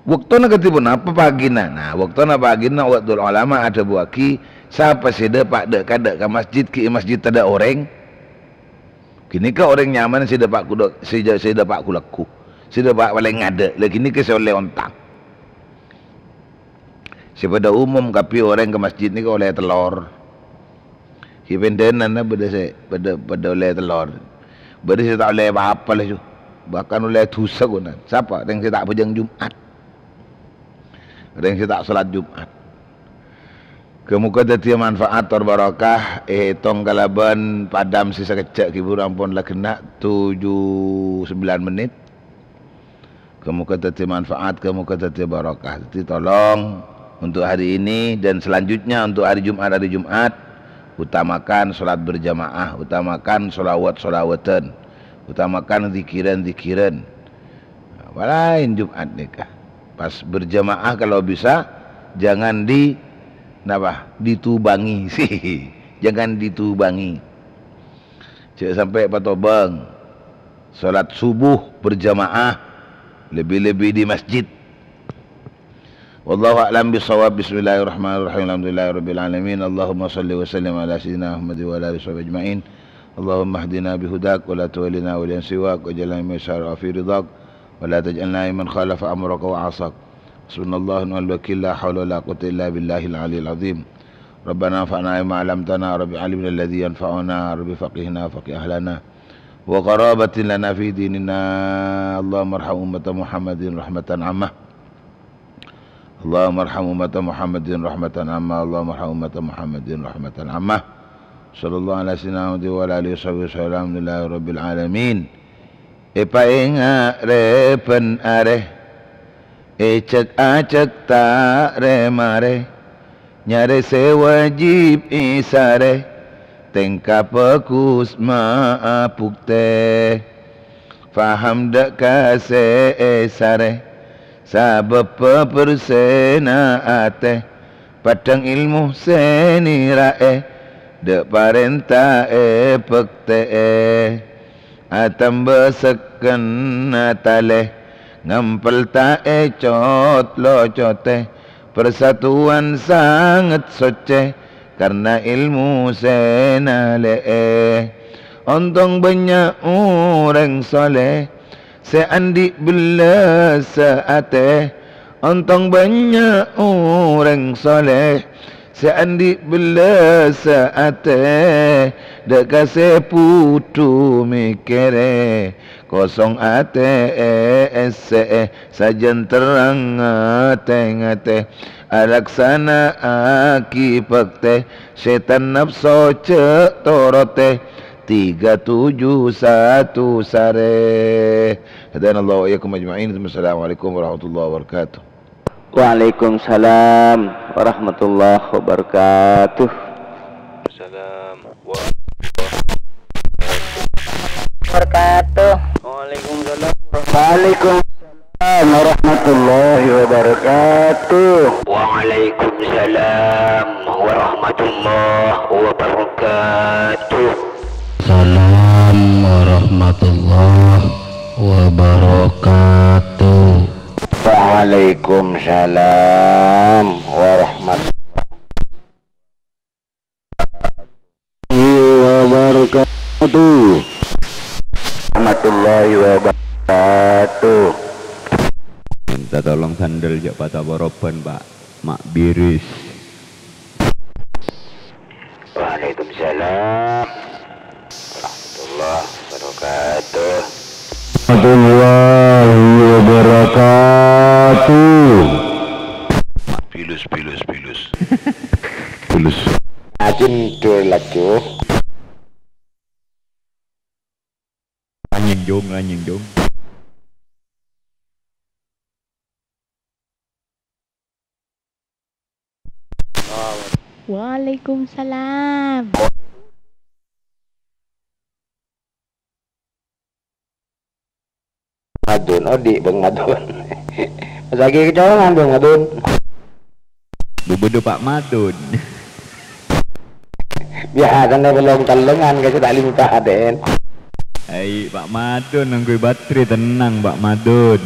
Bâktona kadhi ponapa pagina? Nah, bâktona pagina, Wa'dul Ulama adhâbuwâghi, sapa sè dâpa' dâ'-kaadâ' ka masjid, ghi' è masjid tadâ' orèng, ghânèka orèng nyamana sè dâpa' ghu-, sè, sè dâpa' ghu-lagghu, sè dâpa' palèng ngadâ', la ghânèka sè ollè onta. Sè padâ umum kabbhi orèng ka masjid nèka ollè tellor. Ghi' pendhânan bâdâ sè, padâ, padâ ollè tellor. Bâdâ sè ta' ollè pa-apa la, ju. Bahkan ollè dhusa ghuna. Sapa? Rèng sè ta' abhâjâng Jum'at. Rèng sè ta' salat Jum'at. Ghâ-moghâ dhâddhiyâ manfaat tor barokah, ètong kalabân padam sè sakejjhâ' ghi' bhuru ampon la ghenna' tujuh, sembilan menit. Ghâ-moghâ dhâddhiyâ manfaat, ghâ-moghâ dhâddhiyâ barokah. Jadi tolong untuk hari ini dan selanjutnya untuk hari Jumat, hari Jumat, utamakan salat berjamaah, utamakan shalawat-shalawatan, utamakan zikiran-zikiran. Nah, apalaèn Jumat nèka. Pas berjamaah kalau bisa, jangan di, napa? Ditubangi. Jangan ditubangi. Jhâ' sampè' patobâng. Salat subuh berjamaah, lebih-lebih di masjid. Wallahu a'lam bissawab. Bismillahirrahmanirrahim. Alhamdulillahirabbil alamin. Allahumma shalli wa sallim ala sayyidina Muhammad wa ala alihi washabihi ajma'in. Allahumma hdina bihudak wa la tuwallina waliyan siwak waj'alna mimman yusari'u fi ridhak wa la taj'alna mimman khalafa amraka wa 'asak. Hasbunallahu wa ni'mal wakil, la haula wa la quwwata illa billahil aliyyil azim. Rabbana anfa'na bima 'allamtana, Rabbi 'allimna alladzi yanfa'una, Rabbi faqihna faqih ahlana. Wa qarabatin lana fi dinina. Allahumma arham ummata Muhammadin rahmatan ammah. Allahumma arham ummata Muhammadin rahmatan ammah. Allahumma arham ummata Muhammadin rahmatan ammah. Sallallahu ala sayyidina Muhammadin wa ala alihi washabihi wasallam. Alhamdulillahi rabbil alamin. Èpaènga' rè bân arè, èjhâk-ajhâk ta' rè-marè, nyarè sè wajib èsarè, tèngka bhâghus ma' abuktè. Paham dâ' ka sè èsarè, sabâbbhâ bhersèna atè, paddhâng èlmo sè nèra'è, dâ' parènta èbhâktè'è. Atamba sekken atalè, ngampèl ta' ècot-locotè, parsatuwan sanget soccè, karna èlmo sè nalè'è. Ontong bânnya' orèng solè, sè andi' bellâssa atè. Ontong bânnya' orèng solè, sè andi' bellâssa atè, dâ' ka sè bhudhu mèkkèrè, kosong atè èssè'è, sajân terrang ngatè-ngatè, alaksana'aghi bhâktè, sètan napso jhâ' torotè, tiga tujuh satu sarè. Hadanallahu wa iyyakum ajma'in. Assalamualaikum warahmatullahi wabarakatuh. Waalaikumsalam warahmatullahi wabarakatuh. Salam. Wabarakatuh. Waalaikumsalam. Waalaikumsalam warahmatullahi wabarakatuh. Waalaikumsalam warahmatullahi wabarakatuh. Salam warahmatullahi wabarakatuh. Waalaikumsalam warahmatullahi wabarakatuh. Tuh. Minta tolong sandal jhâ' pataporoban, Pak. Ma' biris. Waalaikumsalam warahmatullahi wabarakatuh. Warahmatullahi wabarakatuh. Pilus, pilus, pilus. Pilus. Ajin dul laju. Anjing, Jung, anjing, Jung. Waalaikumsalam. Madun, odi', Bang Madun. Pas lagi kecolongan, Bang Madun. Bu-, budhu Pak Madun. Biasana belum tellengan, guys, tak limpah, Den. Ai, Pak Madun, ngangghuy baterai, tenang, Pak Madun.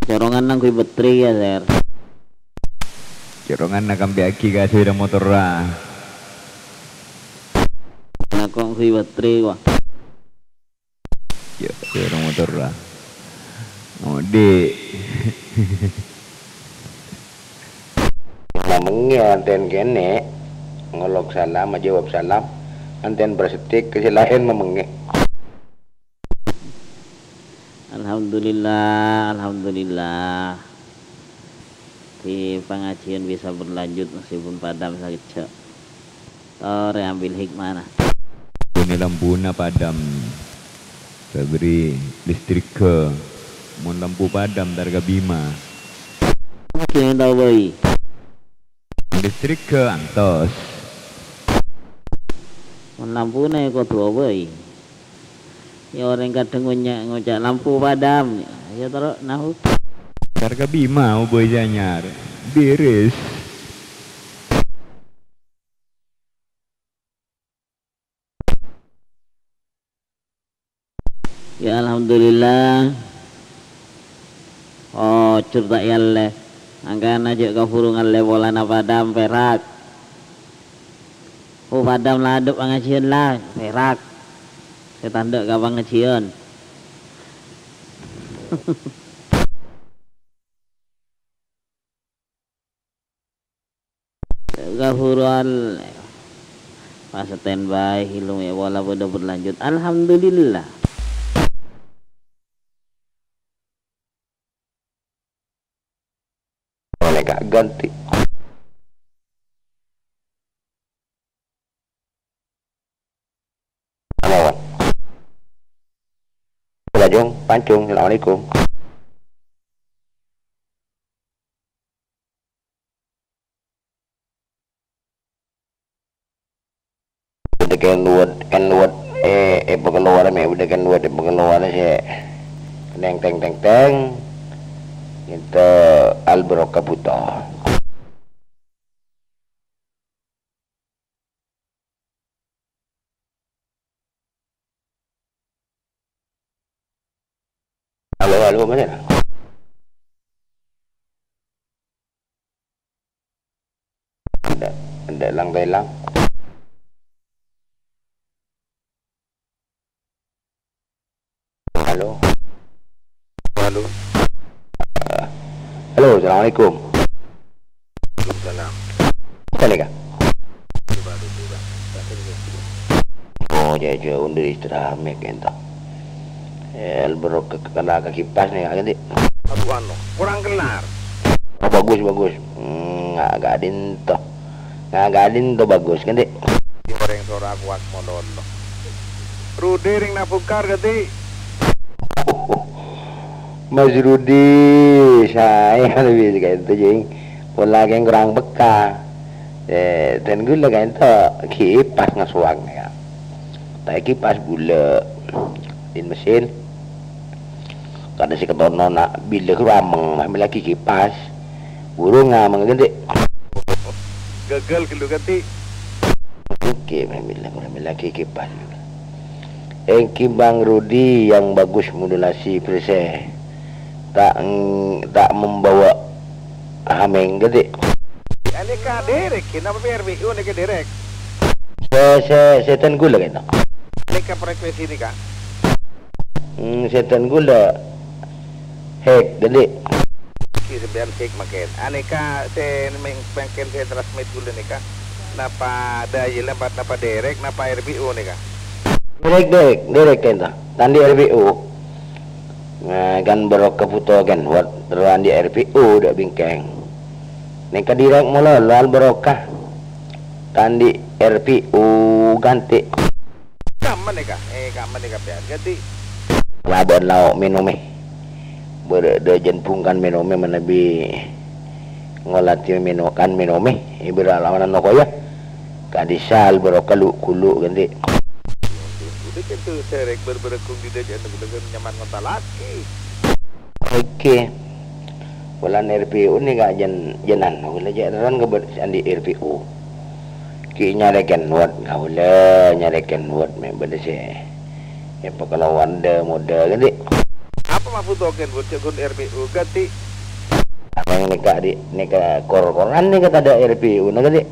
Corongan ngangghuy baterai ya, Ser. Corongan na kambi'aghi ka sepeda motorra. Nah, kok ngangghuy baterai, wah. Ya, sepeda motorra. Odi'. Mamengngè anten kènè', ngolok salam, ajâwâb salam, anten prasetik ka sè laèn mamengngè. Alhamdulillah, alhamdulillah. Di pangajian bisa berlanjut meskipun padam sakejjhâ'. Torè ambil hikmahna. Bânnè lampuna padam. Sabâri listrikka. Mon lampu padam, tarka bima. Mungkin tao bhâi. Listrikka antos. Mon lampuna ya kodhu obâi. Ya orèng kadhâng ngonya-, ngoca' lampu padam. Ya terro nahu. Tarka bima obâi sè anyar. Biris. Ya, alhamdulillah. Ojhur ta' èallè. Mangkana jhâ' kabhuru ngallè polana padam, pèrak. Oh, padam la adhep pangajiân la, pèrak. Sè tandhâ' ka pangajiân. Ghafuran. Pas standby, ilmu ya pola padha berlanjut. Alhamdulillah. Oleh Kak ganti. Halo. Lajeng, pancung. Assalamualaikum. Bâdâ N-word, N-word, eh, eh, pakalowar, mè', bâdâ N-word, eh, pakalowar, sè neng, teng, teng, teng. Ente Albro Kabuto. Halo, halo, mana? Ndak, ndak lang-telang. Halo. Halo. Halo, assalamualaikum. Waalaikumsalam. Bukan, ya, Kak? Baru tiba. Oh, ya, ya, udah istirahat, mek, ento. El, bro, ke, ke, kena ke kipas nih, ganti. Aduh, anu, kurang kelar. Oh, bagus, bagus. Hmm, nggak, nggak dinto. Nggak, nggak dinto, bagus, ganti. Orèng sora kuat mololo. Rudi rèng nabukar, ganti. Mas Rudi, saè lebih kayak itu, jing. Pola kayak kurang peka. Eh, dan ghulâ kaento kipas ngasuwang, ya. Ta' kipas ghulâ. Din mesin. Kadhâ' sè ketono na' bilâ ghâ' ameng, mah mèlaghi kipas. Burung ameng ghâ', Dek. Gagal ghâllu, Kak, Ti. Oke, mah bilâ ghâ' mèlaghi kipas. Èngghi Bang Rudi yang bagus modulasi preset. Tak, tak membawa hameng ghâ', Dek. Anèka derek, kenapa biar B U nèka derek? Sè, sè, sèdhân ghulâ kènto. Nèka frekuensi nèka. Hmm, sèdhân ghulâ. Hek, ghâllu. Ki sampèyan hek mangkèn. Anèka sè mèng-, mangkèn sè transmit ghulâ nèka. Napa dial, napa, napa direct, napa R P U nèka? Direct, direct, direct kènto. Ta' andi' R P U. Nah, kan barokah bhuto kan, buat terro andi' R P U dâ' bingkèng. Nèka direct malolo al barokah. Ta' andi' R P U ghântè. Kamma nèka? Eh, kamma nèka, pèyan ghântè. Labân lao' mènomè. Bârâ' dâjâna bungkana mènomè manabi ngolatè mènokan mènomè. È bârâ' laonan nokoya. Ka'dissa' al barokah lu'-ghulu' ghântè. Udah kan tuh serek ber-, berkung di dajana gula kan nyaman ngonta lagi. Oke. Polana R P U nèka jân-, jânan, gula jâ' terron ka bâ-, andi' R P U. Ki nyarè kenwet, kaulâ nyarè kenwet mè' bâdâ sè èpakalowar dâ-modâ ghântè. Apa maksud kenwet jâ' ghun R P U ghântè? Abang nèka di, nèka kor-koran nèka tadâ' R P U na ghântè.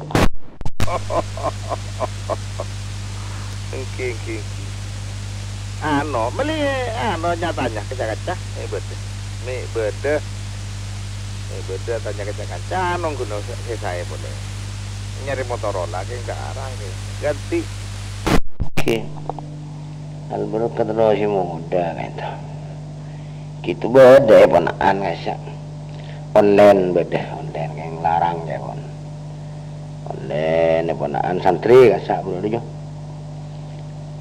Èngghi, èngghi, èngghi. Ano, mèlè, ano, nya-tanya ka ca-kanca, mè' bâdâ. Mè' bâdâ. Mè' bâdâ tanya ka ca-kanca, ano, ghuna sè, sè saè polè. Nyarè Motorola, kèng ta' arang, kèng. Ghântè. Oke. Al barokah terro sè modâ, ka'dinto. Gitu bâdâ, eh, pona'an, kassa'. Online bâdâ, online kèng larang, jâ' pon. Online, pona'an santri, kassa', bro, dhu.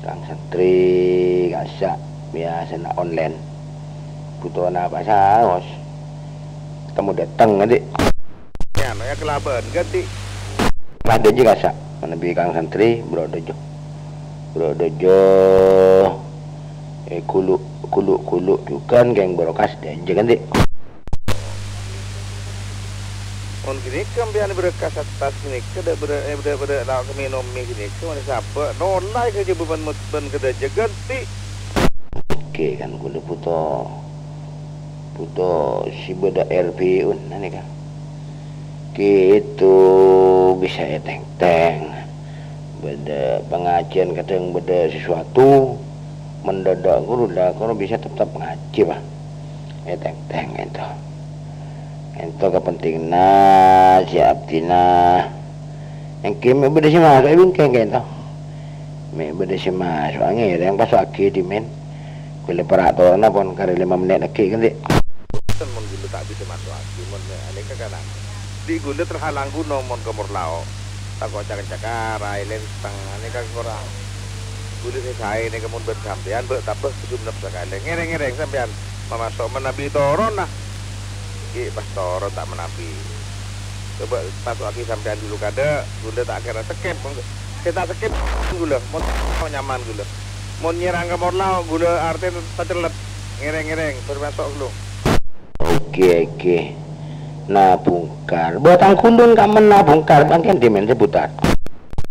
Kang santri, kassa', biyasana online. Bhuto napa saos. Tamo dâteng, andi'. Anu, ya, kalabân, ghântè. Pas dâjâ, kassa'. Manabi kang santri, bro, dâjâ. Bro, dâjâ. Eh, ghulu', ghulu', ghulu', jhughân, kèng bârokah, dâjâ, ghântè. Mon ghânèka sampèyan bârâkka sattas ghânèka, dâ', bârâ-, eh, bârâ-, bârâ-, la-, mènomè ghânèka, mon sabâ', nolai ka jâ bân, bân kadâjâ ghântè. Oke, kan ghulâ bhuto, bhuto sè bâdâ R P U-na nèka. Gitu bisa ètèngtèng. Bâdâ pangajiân kadhâng bâdâ sesuatu, mendadak guru lah, guru bisa teptep ngajhi, Pak. Ètèngtèng ènto. Ènto kapentinganna, sè abdhina. Èngghi mè' bâdâ sè maso' è bingkèng ènto. Mè' bâdâ sè maso' ngèrèng paso'aghi dhimèn. Ghulâ para' toronna pon karè lèma mennèt aghi', ghântè. Mon ghulâ ta' bisa maso'aghi, mon anèka kana. Dhi' ghulâ terhalang ghunong mon ka Morlao. Tako' cakar-cakar, aè lèntèng, anèka korang. Ghulâ sè saè nèka mon bân sampèyan, bâ' tabâ ka Sumenep sakalè. Ngèrèng-ngèrèng sampèyan, mamaso' manabi toronna. Ghi' pas toron ta' manabi. Coba paso'aghi sampèyan dulu kadâ', ghulâ ta' kèra skip. Sè ta' skip ghulâ, mon nyaman ghulâ. Mon nyerang ka Morlao, ghulâ artèna pacellep. Ngèrèng-ngèrèng, bâr maso' ghulâ. Oke, oke. Nabungkar. Bâtang Gulun kamma Nabungkar, mangkèn dhimèn sebutan.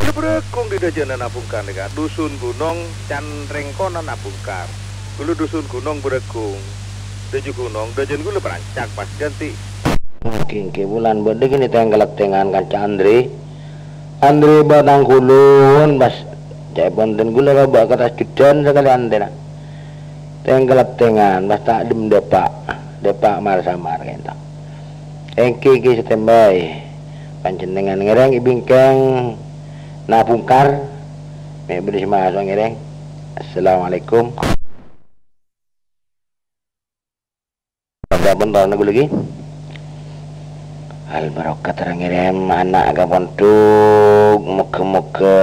Yâ Bârâgung dhi dâjâna Nabungkar nèka, Dusun Gunong, Canrèngkona Nabungkar. Ghulâ Dusun Gunong Bârâgung. Dâjâ gunong, dâjâna ghulâ Parancak pas ghântè. Oke, oke, bulân bâdâ ghânèka tèng-kalèttèngan kanca Andre. Andre Bâtang Gulun, pas ca'èpon dhân ghulâ bâ' ka attas jhuddhân sakalèyan tèna. Tèng-kalèttèngan, pas ta' dhimèn dâpa', dâpa' mar-samar kènto. Èngghi, èngghi, standby. Panjhennengngan ngèrèng è bingkèng Nabungkar. Mè' bâdâ sè maso' ngèrèng. Assalamualaikum. Sampè' bhunten ghulâ ghi. Al barokah terro ngèrèm ana' ka pondhuk, moghâ-moghâ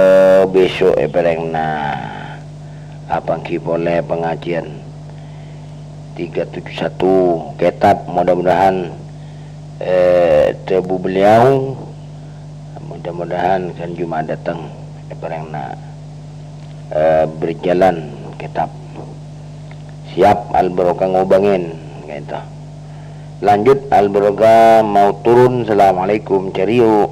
bhâso' èpèrèngana apangghi polè pangajiân tiga tujuh satu kètab, mudah-mudahan, eh, dhâbu beliau, mudah-mudahan kan Jumat dâteng èpèrèngana, eh, berjalan kètab. Siap, Al Barokah ngobângèn, ka'dinto. Lanjut, Al Barokah mau turun. Assalamualaikum, cheerio.